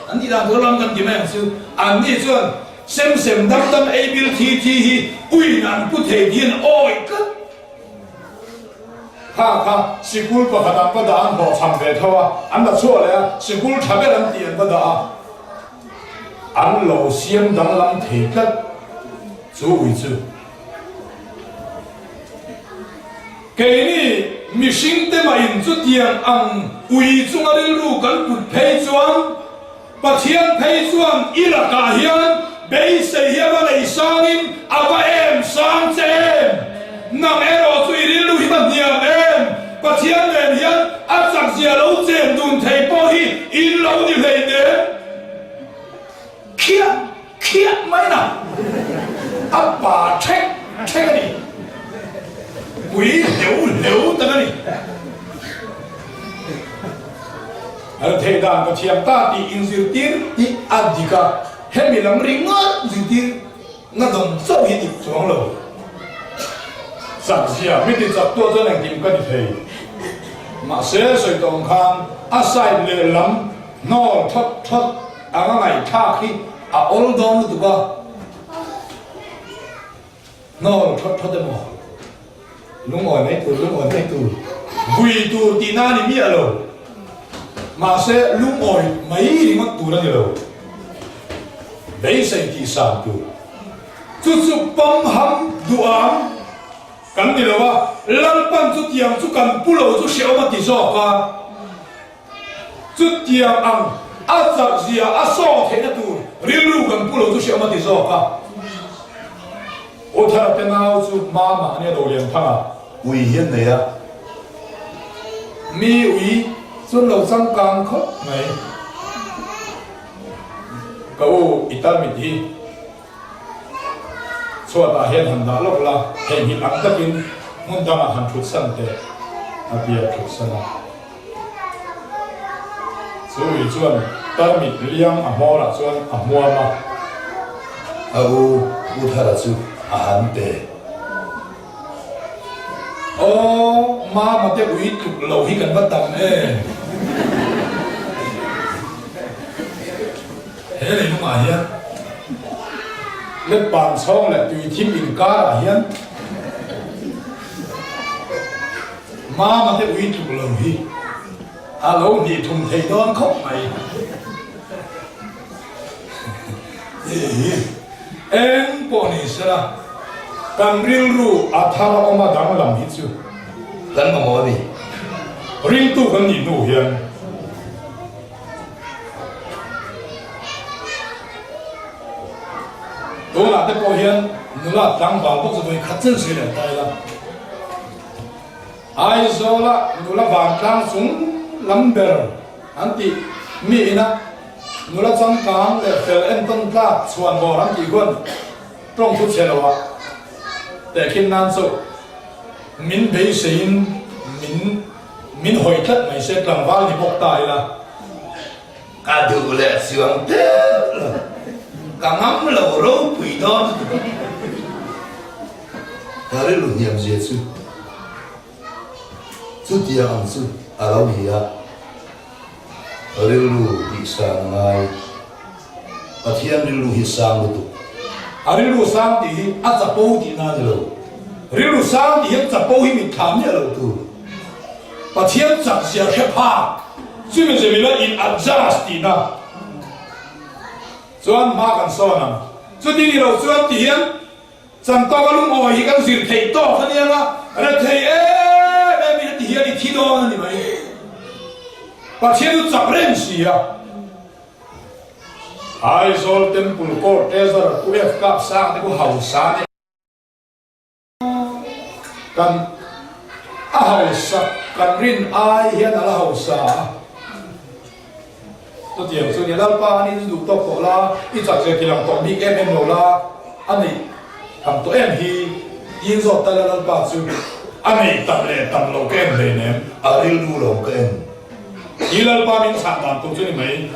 an tih dan tur lam kan ti mai ang chu anni chuan sem sem dam dam ei bil thi thi hi uiin an pu thei tih an awih tlat. Kha kha sikul pakhat an va dah an hlawhchham ve tho a, an la chhuah leh a, sikul tha ber an tih an va dah a, an lo siam danglam thei tlat chu ui chu. Keini mihring te mah in chutiang ang ui chunga rilru kan put phei chuan Pathian phei chuan i lakah hian beisei hi a va nei sangin a va em sang che em? Nang erawh chu i rilru hi va hniam em? Pathian nen hian a chakzia lo chen dun thei pawh hi in lo ni hleinem. Khiah khiah mai na a pa ṭhek ṭhek a ni. Pui hleu hleu tak a ni. Hal theih dan ka thiam ta tih inzirtir hi a dik a, hemi lam ringawt zirtir na dawng chauh hi dik chuang lo. Chak zia mi ti chak tuah chuan engkim ka ti thei. Mahse sawi tawh ang khan a side lehlam hnawl thawt thawt anga ngaihthlak hi a awl dawn lutuk a. Hnawl thawt thawt emaw? Lungawi mai tur, lungawi mai tur, vui tur tihna a ni miah lo. Mahse, lungawi mai ringawt tur a ni lo. Beisei tih sang tur. Chu chu pamham duham kan ni lo a, Lalpan chutiang chu kan pu lo chu hrehawm a ti zawk a. Chutiang ang a chakzia a saw theihna tur rilru kan pu lo chu hriam a ti zawk a. U Thara te nau chu Mama a nia do lian thang a. Ui hi an nei a. Mi ui chu an lo changkang khawp mai. Ka u i tarmit hi. Chhuatah hian han dah lawk la, theihnghilh ang takin hmun dangah han thut san teh, a ti a thut san a. Chu ui chuan tarmit liang a hmawrah chuan a hmuam a. A u U Thara chu a han pe. Aw, Mama te ui tluk lo hi kan va tam em? He leilungah hian letpan chhawng leh tui thim inkarah hian Mama te ui tluk lo hi a lo hnih thum thei dawn khawp mai. Eng pawh ni sela kan rilru a thar awm a danglam hi chu kan mamawh a ni. Ringtu kan nih hnu hian. Tunah te pawh hian nula tlangval bawk chu vawi khat chen sawi leh ta ila. Aizawla nula vantlang chung lam ber an tih mi ina nula changkang leh fel entawn tlak chhuan bawr an tih khuan tawng thu chhe loah tehkhin nan chu min beiseiin min Min hawi tlat mai se tlangval ni bawk ta ila. Ka duh leh chuang deuh lo. Ka ngam lo ropui dawn lutuk a. Ka rilru hniam zia chu chutiang ang chu a lo ni a. Rilru tih sang a ngai. Pathian rilru hi sang lutuk. A rilru sang tih hi a chapo tihna a ni lo. Rilru sang tih hian chapo hi mit thla miah lo tur. Pathian chak zia hre phak chumi zemila in adjust tihna chuan hma kan sawn ang. Chuti ni lo chuan ti hian chan tawka lungawi hi kan zir theih tawk a nia nga, rethei em em in a ti hian i thi dawn a ni mai. Pathian chu chak reng si a. Aizawl Temple Court Treasurer Pu F Kap Sang te ku hausa nia. Kan a hausa kan rin ai hian a la hausa a. Chutiang chu ni Lalpa an in duh tawk tawh la, i chak zir tilang tawh bik em em lo la, a neih tam tawh em hi tiin zawt ta la Lalpa chu a neih tam leh tam lo ka en hleinem, a rilru lo ka en. Hi Lalpa min chhan dan tur chu ni mai.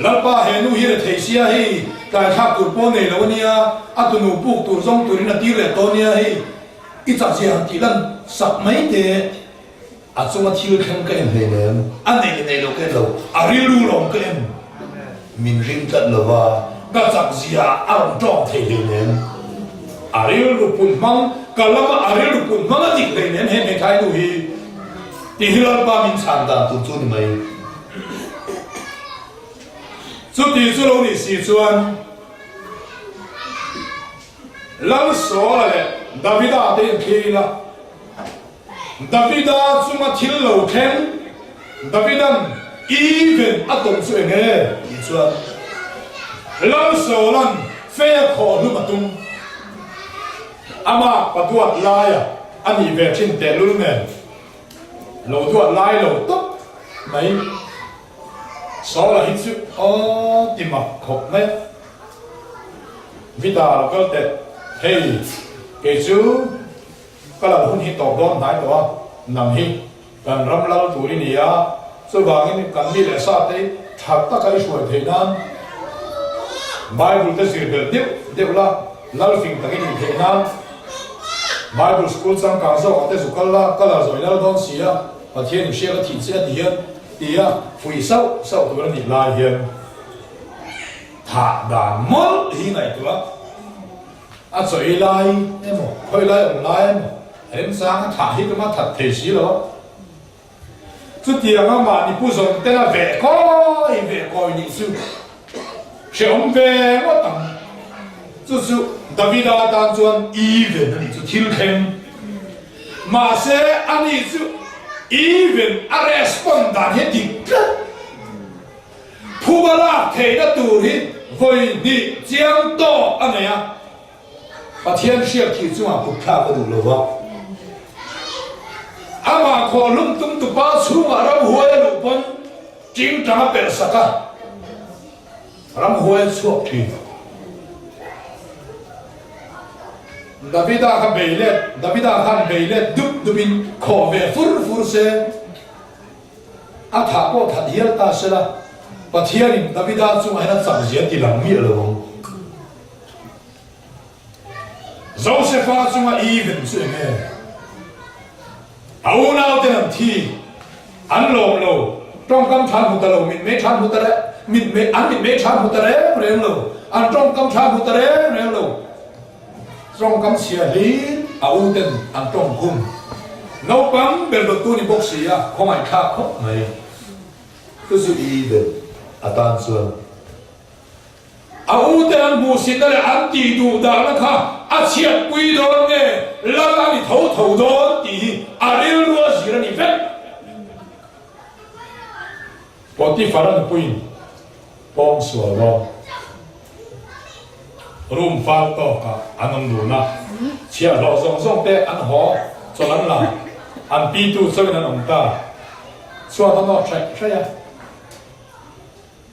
Lalpa he nu hi rethei sia hei tlai thlak tur pawh nei lo ania, a tunu puk tur zawng turin a tir leh tawh ania hei i chak zia han tih lan sak mai teh. A chunga thil thleng ka en hleinem. A nei leh nei lo ka en lo. A rilru lawm ka en. Min ring tlat lo va. Ka chak zia a rawn tawng thei hleinem. A rilru pun hmang, ka lama a rilru pun hmang a dik hleinem he hmeichhai nu hi. Ti hi Lalpa min chhan dan tur chu ni mai. Chuti chu lo nih si chuan Lalsawla leh Davida te inthlir ila. Davida chunga thil lo thleng, Davidan even a tawng chu eng e? Tih chuan Lalsawla'n fei a khawh hlum a tum. Amah pa duat laia a nih ve thin tehlul nen lo duat lai lo tawp mai. Sawla hi chu aw ti mak khawp mai. Vida lo kal teh, hei kei chu. Ka lal hun hi tawp dawn hnai tawh a, nang hi kan ram lal tur i ni a, chuvangin kan mi leh sa te tha taka i hruai theih nan Bible te zir belh deuh deuh la, lal fing tak i nih theih nan Bible school changkang zawkah te zu kal la, ka lal zawi lal dawn si a, Pathian in hriat a thih che a ti hian tia fuih sauh sauh tur a nih lai hian thah dan mawlh hi ngaihtuah. A chawi lai emaw, khawi lai awm lai emaw, remchang a thah hi tuma that thei si lo a. Chutianga mahni pu zawn ten a veh kawi veh kawi nih chu hrehawm ve ngawt ang. Chu chu Davida tan chuan even a nih chu thil thleng. Mahse ani chu even a respond dan hi a dik tlat. Phuba lak theihna tur hi vawi hnih chiang tawk a nei a, Pathian hriat thih chungah kut thlak a duh lo va. Amah khawhlum tum tupa chhungah ramhuai a luh pawn tingtang a pelh sak a, ramhuai a chhuak thin. Davida kha bei let, Davida khan bei let dup dupin khawh ve fur fur se. A thah pawh that hial ta se la, Pathianin Davida chungah hian a chak zia ti lang miah lo ang. Josefa chunga even chu eng nge? A unauten an thi, an lawm lo, tawngkam tha hmu ta lo, mitmei tha hmu ta reng, mitmei, an mitmei tha hmu ta reng reng lo, an tawngkam tha hmu ta reng reng lo. Tawngkam chhia hlir a u ten an tawng khum. Naupang ber dawttu ni bawk si a, khawngaih thlak khawp mai. Chu chu Eden atan chuan. A u ten an hmuhsitna leh an tih duh dahna kha a chhiatpui dawn nge lal a ni tho tho dawn tih hi a rilru a zir a ni vek. Potiphar a nupuiin pawng sual dawn. Room fal tawkah an awm dun a, chhiahhlawh zawng zawng te an haw chawlh an la, an pitu chauhin an awm ta. Chhuat a nawt hraih hraih a,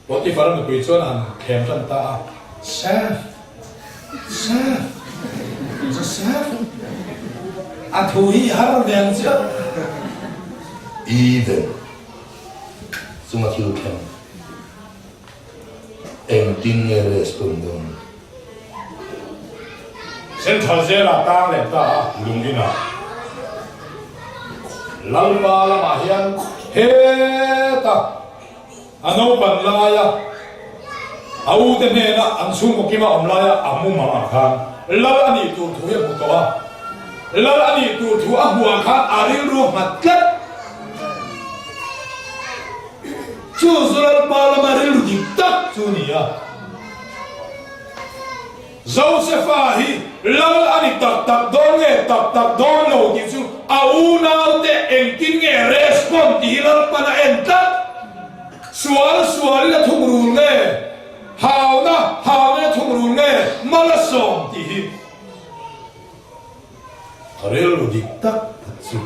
Potiphar a nupui chuan a han thlem tan ta a, Chef! Chef! Joseph! A thu hi har ve ang chiah. Eden chunga thil thleng. Engtin nge respond dawn? Central Jail ah tang leh ta a lung inah Lalpa lamah hian heta a naupan laia. A ute hnena an chhungkaw kima awm laia a mumang ah khan lal a nih tur thu hi a hmu tawh a. Lal a nih tur thu a hmuh ah khan a rilru a nghat tlat. Chu zu Lalpa lama rilru dik tak chu a ni a. Josefa hi lal a ni tak tak dawn nge tak tak dawn lo tih chu a unaute engtin nge respond tih hi Lalpan a en tlat. Sual sualin a thungrul nge, hauna haunin a thungrul nge mal a sawm tih hi rilru dik tak put chu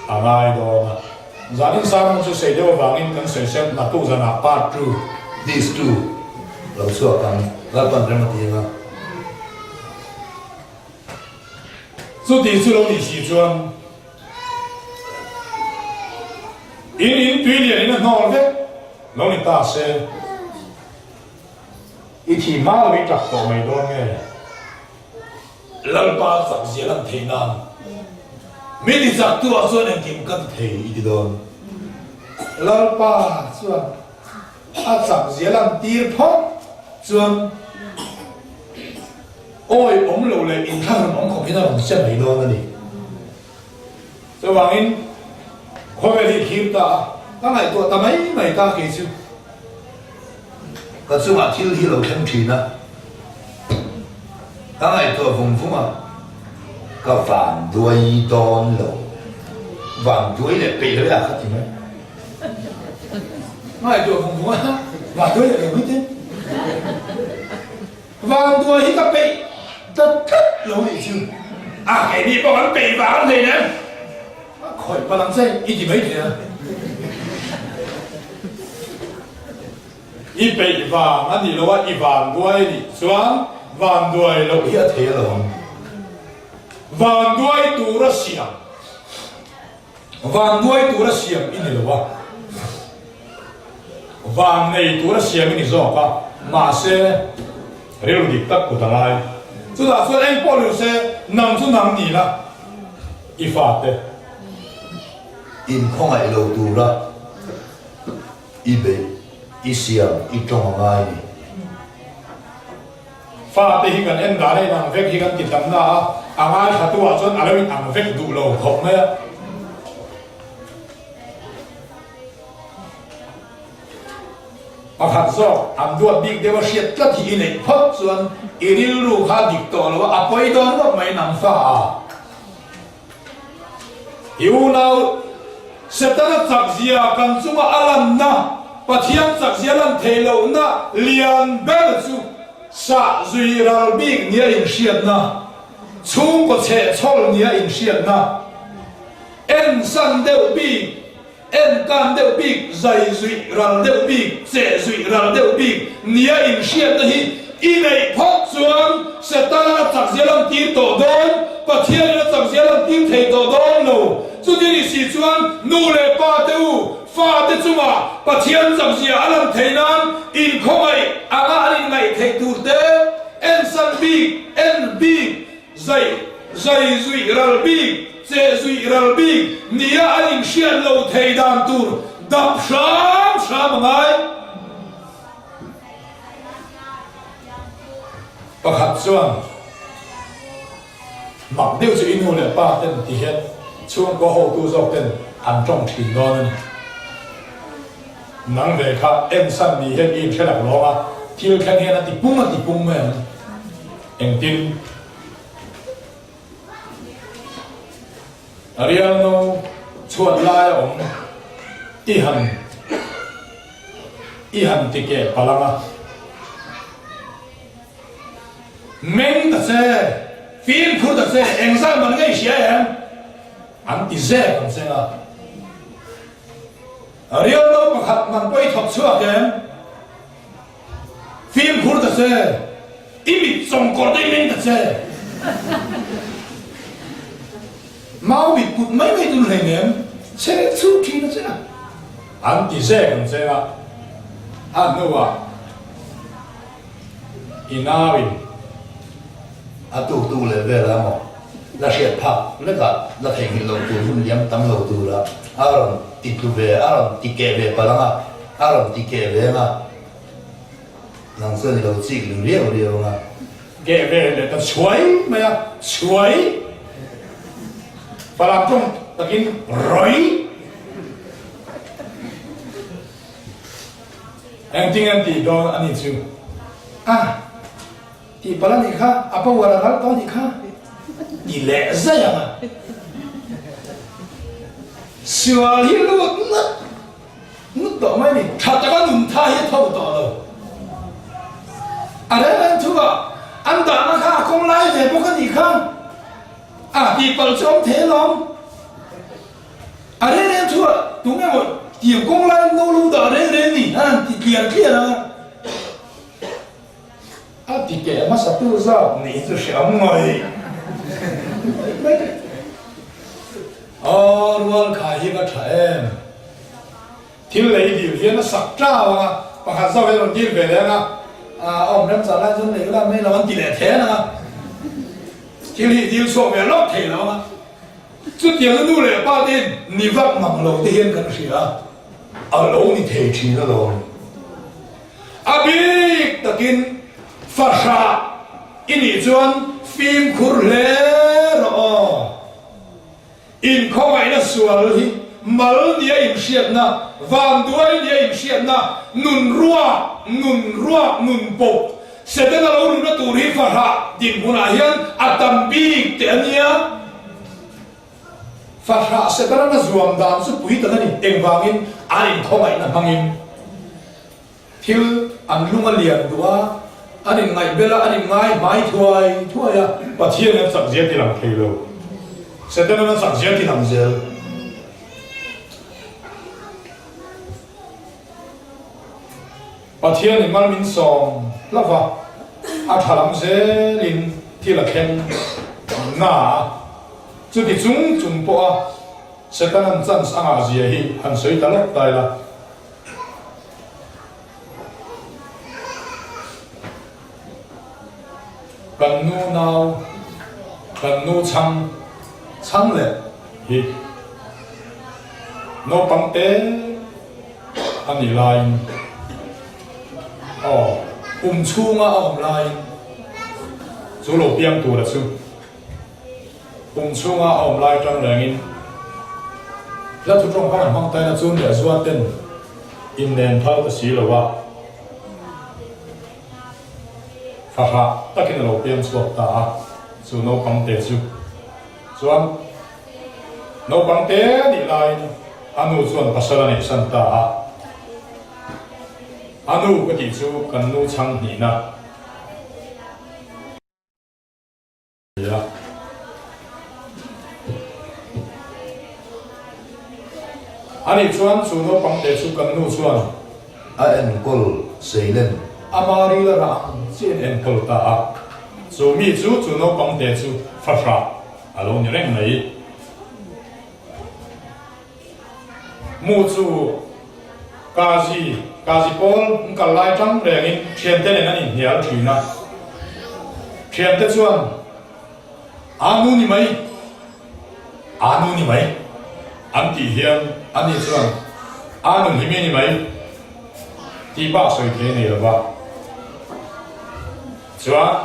a ngai dawn a. Zanin sermon chu sei deuh avangin kan sawi sem naktuk zanah part ii. This ii lo chhuak ang Lalpan rem a ti ang a. Chuti chu lo nih si chuan. In in tui lian in a hnawl vek lo ni ta se, i thi hma lo i tak tawh mai dawn nge? Lalpa chak zia lan thei nan mi ti chak tu ah chuan engkim ka ti thei i ti dawn. Lalpa chuan a chak zia lan tir phawt chuan Awi awm lo leh inthlahrun awm khawp hian a rawn che mai dawn a ni. Chuvangin khawvel hi thlir ta a, ka ngaihtuah ta mai mai ta kei chu. Ka chungah thil hi lo thleng thin a, ka ngaihtuah vung vung a, ka van duai dawn lo, van duai leh peih lo e a kha ti mai. Ngaihtuah vung vung a, van duai leh lo mai te. Vanduai hi ka peih ta tlat lo nih chu. A keini pawh kan peih vang an hlei nen. A khawih palh ang che i ti mai thei a. I peih vang a nih lo a i vanduai nih chuan vanduai loh hi a thei a lo ang. Vanduai tura siam. Vanduai tura siam i ni lo a, van nei tura siam i ni zawk a, mahse rilru dik tak kut a ngai. Chutah chuan eng pawh ni se, nang chu nang ni la, i fate. Inkhawngaih lo tura i beih, i siam, i tawng a ngai ni. Fate hi kan en dan a inang vek hi kan ti tam na a, a ngaithla tu ah chuan a lo inang vek duh lo khawp mai a. Pakhat zawk an duat bik deuh a hriat tlat hi i neih phawt chuan i rilru kha dik tawh lo a, a pawi dawn ngawt mai nang fa a. I unau Setana chakzia kan chunga a lanna, Pathian chakzia lan theih lohna lian ber chu sah zui ral bik nia inhriatna, chhungkaw chhehchhawl nia inhriatna, ensan deuh bik, Enkan deuh bik, zai zuih ral deuh bik, cheh zuih ral deuh bik nia inhriatna hi i neih phawt chuan Setana a chakzia lan tir tawh dawn, Pathianin a chakzia lan tir thei tawh dawn lo. Chuti ni si chuan nu leh pa te u, fa te chungah Pathian chakzia a lan theih nan inkhawngaih anga an inngaih theih tur te, ensan bik, en bik, Zai, zai zuih ral bik, cheh zuih ral bik nia an inhriat lo thei dan tur dap hram hram a ngai. Pakhat chuan mak deuh chu i nu leh pa ten ti hian chhungkaw hotu zawk ten an tawng thin dawn a ni. Nang ve kha ensan ni hian i inhre lak lawng a, thil thleng hian a ti pung a ti pung mai ang. Engtin? Rialno chhuat lai a awm i han i han ti keh palh ang a. Meng ta che, fimkhur ta che, engzah man ngei hria em? An ti zek ang cheng a. Rialno pakhat man pawh i thawk chhuak em? Fimkhur ta che, i mit chawngkawr te i meng ta che. Mau mit kut mai mai tun hlei nem, che chhu thin a che a. An ti zek ang che a, a hnuah i nauin. A tuktuk leh vel a maw? La hriat phak lekah la theihnghilh lo tur hun liam tam lo tura a rawn ti tlu ve, a rawn ti keh ve palh ang a. A rawn ti keh ve ang a, nang chuan i lo chik lu riau riau ang a. Keh ve leh ta chhuai mai a, chhuai Falam tawng takin rawih. Engtin an tih dawn a nih chu? A tih palh a nih kha, a power a ral tawh a nih kha ti leh zai ang a. Sual hi lut ngat ngut tawh mai a ni. Tha taka nun tha hi a tho tawh lo. A reng reng thu ah an dahna kha a kawng lai ve bawk a nih kha. A tih palh chu awm thei alawm. A reng reng thu ah tunge maw tiang kawng lai no lo dah reng reng ni a han ti tliar tliar a. A ti keh hmasa tu zat nih chu hre awm ngawih mai. Aw rual khai hi va tha em. Thil lei dil hian a sak tlau ang a, pakhat zawk hian rawn dil ve leh ang a, a awm remchah lai chuan lei ula mai lo an ti leh then ang a. Thil hi dil chhuak ve lawk thei lo ang a. Chutiang nu leh pa te in ni vak mang lo te hian kan hria a, a lo ni thei thin alawm. A bik takin fahrah i nih chuan fimkhur hle rawh aw. Inkhawngaihna sual hi mal nia inhriatna, vanduai nia inhriatna, nun ruak, nun ruak, nun pawp, Setana lo luhna tur hi fahrah dinhmunah hian a tam bik teh a nia. Fahrah Setana na zuam dan chu pui tak a ni. Engvangin? An inkhawngaihna hmangin. Thil an lung a lian duh a, an inngaihbel a, an inngai hmai thuai thuai a. Pathian an chak zia ti lang thei lo, Setanan a chak zia ti lang zel. Pathian in mal min sawm hlauh a, a tha lam zelin thil a thleng na a, chuti chung chung pawha Setanan chance a ngah zia hi han sawi ta lawk ta ila. Kan nu nau, kan nu chhang chhang leh hi naupang te a nih laiin aw kum chhunga a awm laiin chu lo piang tura chu Kum chhunga a awm lai tang rengin hla thu tawngkam an hmang taina chu leh zual ten inlen phal ta si lo a, fahrah takin a lo piang chhuak ta a, chu naupang te chu chuan naupang te nih laiin a nu chuan pasal a neihsan ta a, a nu ka tih chu kan nu chhang hnihna. A nih chuan chu naupang te chu kan nu chuan a enkawl seilen. Ama ril a rah ang chiah in enkawl ta a, chu mi chu chu naupang te chu fahrah a lo ni reng mai. Mu chu Kazi, Kazi pawl an kal lai tang rengin thiante nen an inhnial thin a. Thiante chuan, Aa nu ni mai, aa nu ni mai, an tih hian ani chuan, Aa nun hi mi ni mai, tih bak sawi thei a nei lo va. Chuan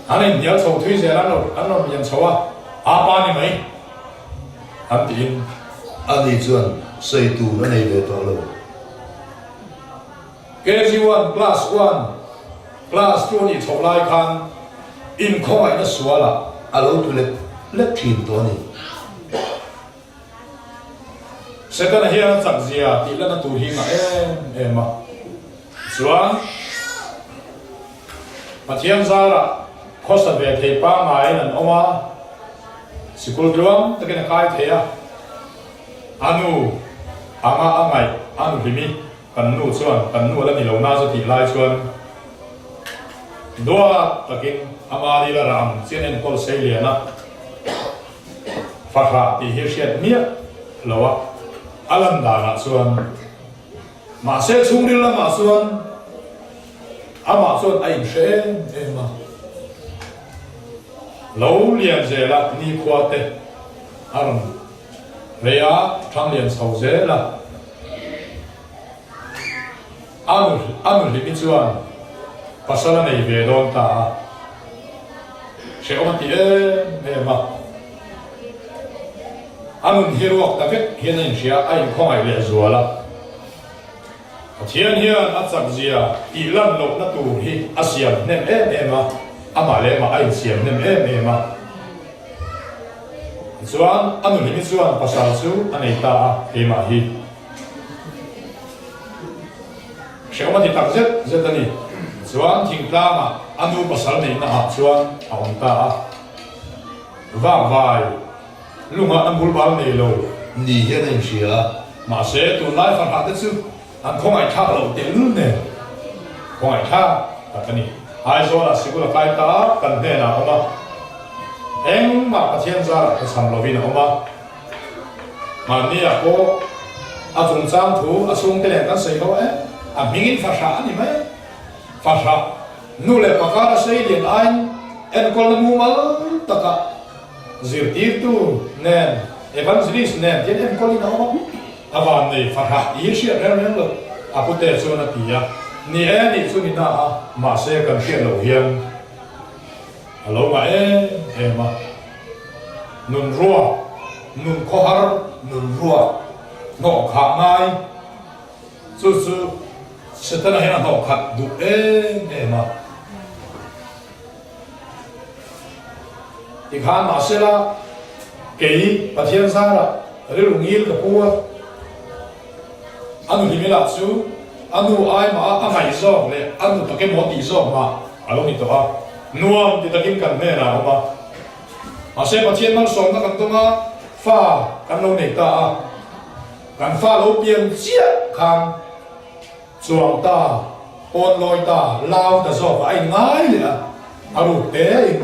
an inhnial chho thui zel an rawn an rawn lian chho a, aa pa ni mai an tiin. Ani chuan sawi tur a nei ve tawh lo. KG one, Class one, Class two a nih chhoh lai khan inkhawngaihna sualah a lo tlu lek lek thin tawh a ni. Setana hian a chak zia tih lana tur hi ngah em em a. Chuan Pathian zarah khawsa ve thei pangaiin an awm a, sikul tluang takin a kai thei a. A nu anga a ngaih a nu hlimi kan nu chuan kan nu a la ni lo na chu tih lai chuan duat takin ama ril a rah ang chian enkawl sei lian a. Fahrah tih hi hriat miah lo a, a lan danah chuan mahse chhungril lamah chuan amah chuan a inhre em em a. Lo lian zela nikhua te a rawn. Rei a thanglian chho zel a. A nu a nu hlimi chuan pasal a nei ve dawn ta a, hrehawm a ti em em a. A nun hi ruak ta vek hian a inhria, a inkhawngaih leh zual a. Pathian hian a chakzia tih lan lohna tur hi a siam hnem em em a, amah leh amah a insiam hnem em em a. Tichuan, a nu hlimi chuan pasal chu a nei ta a, keimah hi. Hrehawm a ti tak zet zet a ni. Chuan thingtlangah a nu pasal neihna ah chuan a awm ta a. Vakvai lungah na bulbal nei lo ni hian a inhria a. Mahse tunlai fahrah te chu an khawngaihthlak loh tehlul nen khawngaihthlak tak a ni. Aizawlah sikul a kai ta a, kan hnenah a awm a. Engmah Pathian zarah thachham lovin a awm a. Mahniah pawh a chungchang thu a chhungte nen kan sawi ho e, a hmingin fahrah a ni mai a. Fahrah nu leh pa kara sei lian aiin enkawlna mumal taka zirtirtu nen, evangelist nen hian enkawlin a awm a. A vannei fahrah tih hi hriat reng reng lo, a pute chuan a ti a. Ni e, nih chu ni na a, mahse kan hriat loh hian a lo ngah em em a. Nun ruak, nun khawhar, nun ruak hnawh khah ngai, chu chu Setana hian a hnawh khat duh em em a. Tikhan mahsela kei Pathian zarah rilru ngil ka pu a, a nu hlimila chu a nu ai mah a a ngaih zawk leh a nu tak emaw tih zawk mah a lo ni tawh a, nuam ti takin kan hnenah a awm a. Mahse Pathian malsawmna kan dawng a, fa kan lo nei ta a, kan fa lo pian chiah khan chuang ta, pawn lawi ta, lau ta zawk a inngai leh a, a ruk tein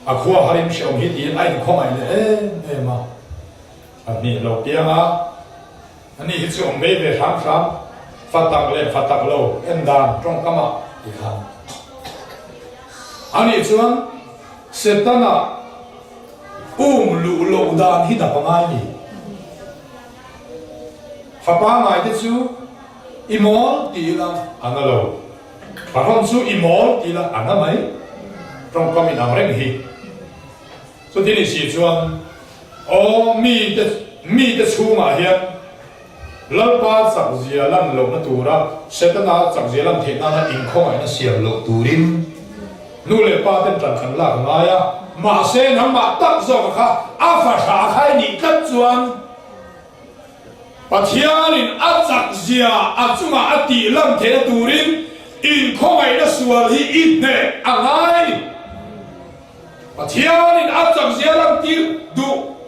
a khua harin hrehawm hi tiin a inkhawngaih leh em em a, a hnih lo piang a, ani hi chu awm vei ve hram hram, fa tak leh fa tak lo en dan tawngkam ah ti khan. Anih chuan Setana um luh loh dan hi dap a ngai ni. Fapa ngaite chu i mawl ti ila a na lo, Pahrawn chu i mawl ti ila a na mai. Tawngkam inang reng hi. Chuti ni si chuan aw mite mite chhungah hian Lalpa chakzia lan lohna tura Setana chakzia lan theih nana inkhawngaihna siam loh turin nu leh pa ten ṭan kan lak a ngai a. Mahse nangmah tak zawka kha a fahrah a khai nih tlat chuan Pathianin a chakzia a chungah a tih lan theihna turin inkhawngaihna sual hi i hneh a ngai. Pathianin a chakzia lantir duh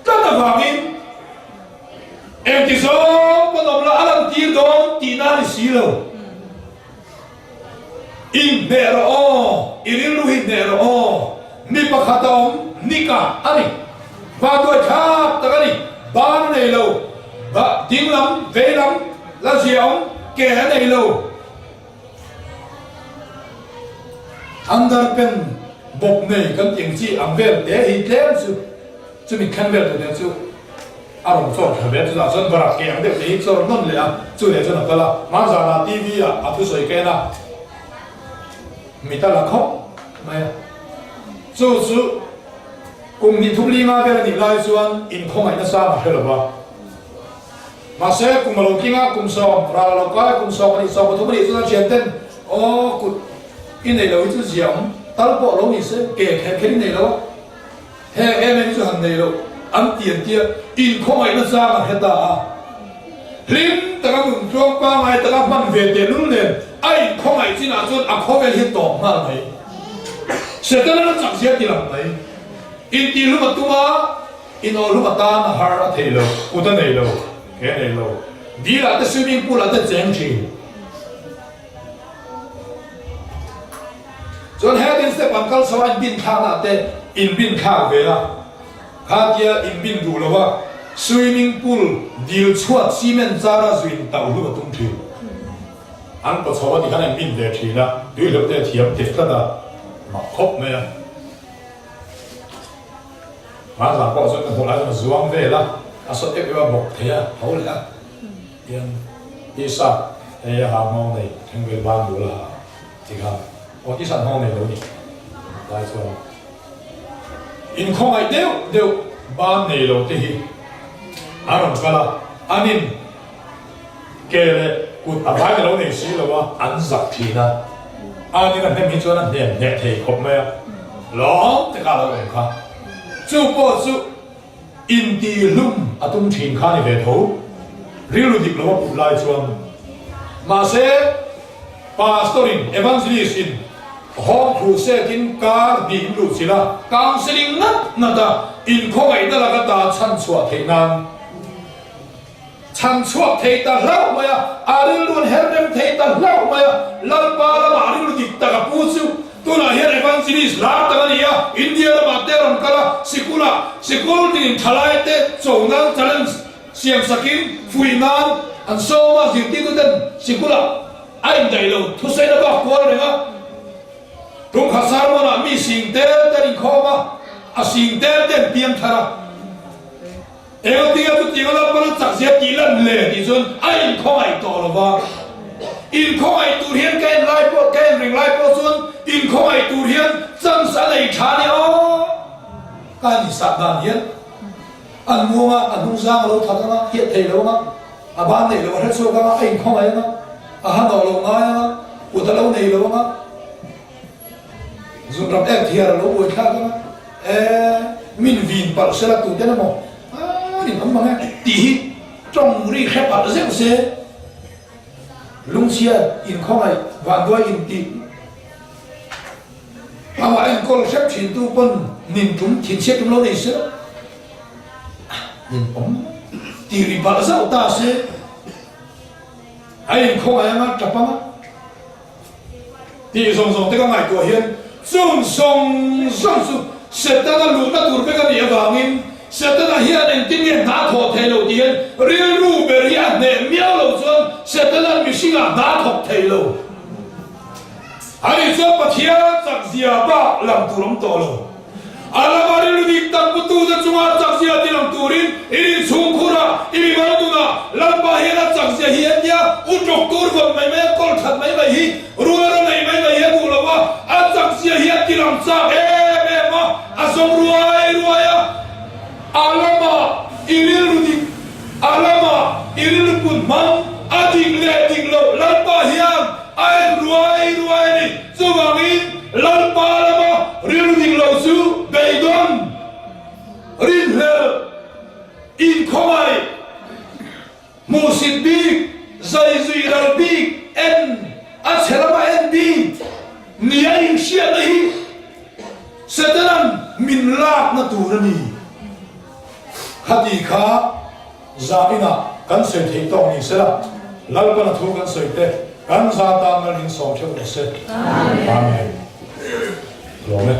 tlat avangin engti zawng pawn awm la a lantir dawn tihna a ni si lo. Inhneh rawh aw, i rilru hi hneh rawh aw. Mi pakhat a awm, Nika a ni. Vanduai thlak tak a ni. Ban a nei lo, dinglam, veilam, la zia awm, ke a nei lo. Underpen bawp nei kan tih ang chi ang vel te hi tlem chu chumi thleng vel tur nen chu a rawn chawr thla ve a, chutah chuan barak ke ang deuh te hi chawr nawn leh a, chu leh chuan a kal a, hmanzanah TV ah a thusawi ka en a, mit a la khawp mai a, chu chu kum hnih thum linga vel a nih lai chuan inkhawngaih nasa a hre lo va. Mahse, kum a lo tling a, kum sawm, ral a lo kai a, kum 10 a nih, 13 a nih chuan a thian ten, Aw, kut i nei lo hi chu ziam tal pawh lo ni se, ke kher kher i nei lo a, heng em em hi chu han nei lo an ti an tia, inkhawngaihna chang a hre ta a. Hlim taka nun tluang pangngai taka hman ve tehlul nen a inkhawngaih chinah chuan a khawvel hi tawp nghal mai. Setana na chak zia ti lang mai. Intihlum a tum a. Inawhlum atan a har a thei lo, kut a nei lo, ke a nei lo. Dil ah te swimming pool ah te cheng thin. Chuan hetin step an kal chho a inbin thlakna ah te inbin thlak ve a, kha tia inbin duh lo a swimming pool dil chhuat cement char a zuin tauhlum a tum thin. An paw chho a tikhan a inbin ve thin a, tui hleuh te a thiam teh tlat a, mak khawp mai a. Hmanzang pawh chuan ka hmuh lai chuan a zuang vel a. A sawt ep ep a bawk thei a, tho leh a. Tian T-shirt hei a ha nghawng nei, thleng vel ban bul a ha ti khan aw T-shirt nghawng nei lo ni lai chuan inkhawngaih deuh deuh ban nei lo te hi a rawn kal a, an in ke leh kut a vai na lo nei si lo a, an zak thin a, an in a hnem hi chuan a hnem hneh thei khawp mai a, lawm te kha a lo awm kha, chu pawh chu. Intihlum a tum thin kha ni ve tho, rilru dik lo a put lai chuan. Mahse, Pastor in, Evangelist in Home Crusade in kar hnih in luh chilh a, counselling ngat ngat a, inkhawngaihna laka ta chhan chhuah theih nan chhan chhuak thei ta hlauh mai a, a rilru an her rem thei ta hlauh mai a, Lalpa lamah rilru dik tak a pu chu tunah hian Evangelist lar tak a ni a, India lamah te a rawn kal a, sikulah sikul tinin thalai te cho nan challenge siam sakin fuih nan an sawm a, zirtirtu ten sikulah a indaih lo thusaina bak kual reng a, tumkhat sermon-ah mi sing tel te an inkhawm a, a sing tel te an piang thar a. Engtia chutiang a Lalpan a chak zia tih lan le tih chuan a inkhawngaih tawh lo va. Inkhawngaih tur hian ka en lai pawh, ka en reng lai pawh chuan inkhawngaih tur hian chance a nei tha nia aw. Ka han insah dan hian an muang a, a hnungzang a lo that ang a, hiat thei lo ang a, a ban neih loh a hre chhuak ang a, a inkhawngaih ang a, a ha nawh loh ngai ang a, kut a lo nei lo ang a. Zunram ek thiar a lo buaithlak ang a, e min vin palh sela tuten emaw a rin awm ang e tih hi tawng ri hre palh zeuh se, lungchhia inkhawngaih vanduai intih amah enkawl hrep thintu pawn nin tum thinchhiat tum lo nei sela nin awm tih ri palh zauh ta se a inkhawngaih ang a tap ang a. Tih zawng zawng te ka ngaihtuah hian chung zawng zawng chu Setana luhna tur vek a nih avangin Setana hian engtin nge hna a thawh thei lo tih hian rilru ber hi a hneh miau lo chuan Setana'n mihringah hna a thawk thei lo a nih chuan Pathian chakzia bak lang tur awm tawh lo. A lama rilru dik tak putute chunga chakzia ti lang turin i inchhungkhurah, i mimal nunah Lalpa hian a chakzia hi a nia, u ṭawk tur vawn mai mai a, kawl that mai mai hi, rul a rawn ei mai mai hi a duh lo a, a chakzia hi a ti lang chak em em a, a zawng ruai ruai a. A lama i rilru dik, a lama i rilru put hmang, a dik leh dik loh Lalpa hian a en ruai ruai a ni. Chuvangin Lalpa lama rilru dik lo chu beidawn, rinhlelh, inkhawngaih, hmuhsit bik, zaizui ral bik, en, a chhe lama en bik nia inhriatna hi Setana'n min lakna tur a ni. Khati kha Zah inah kan sawi theih tawk ni sela, Lalpan a thu kan sawi te, kan za tan Lalin sawm theuh rawh se. Amen. Lawm e.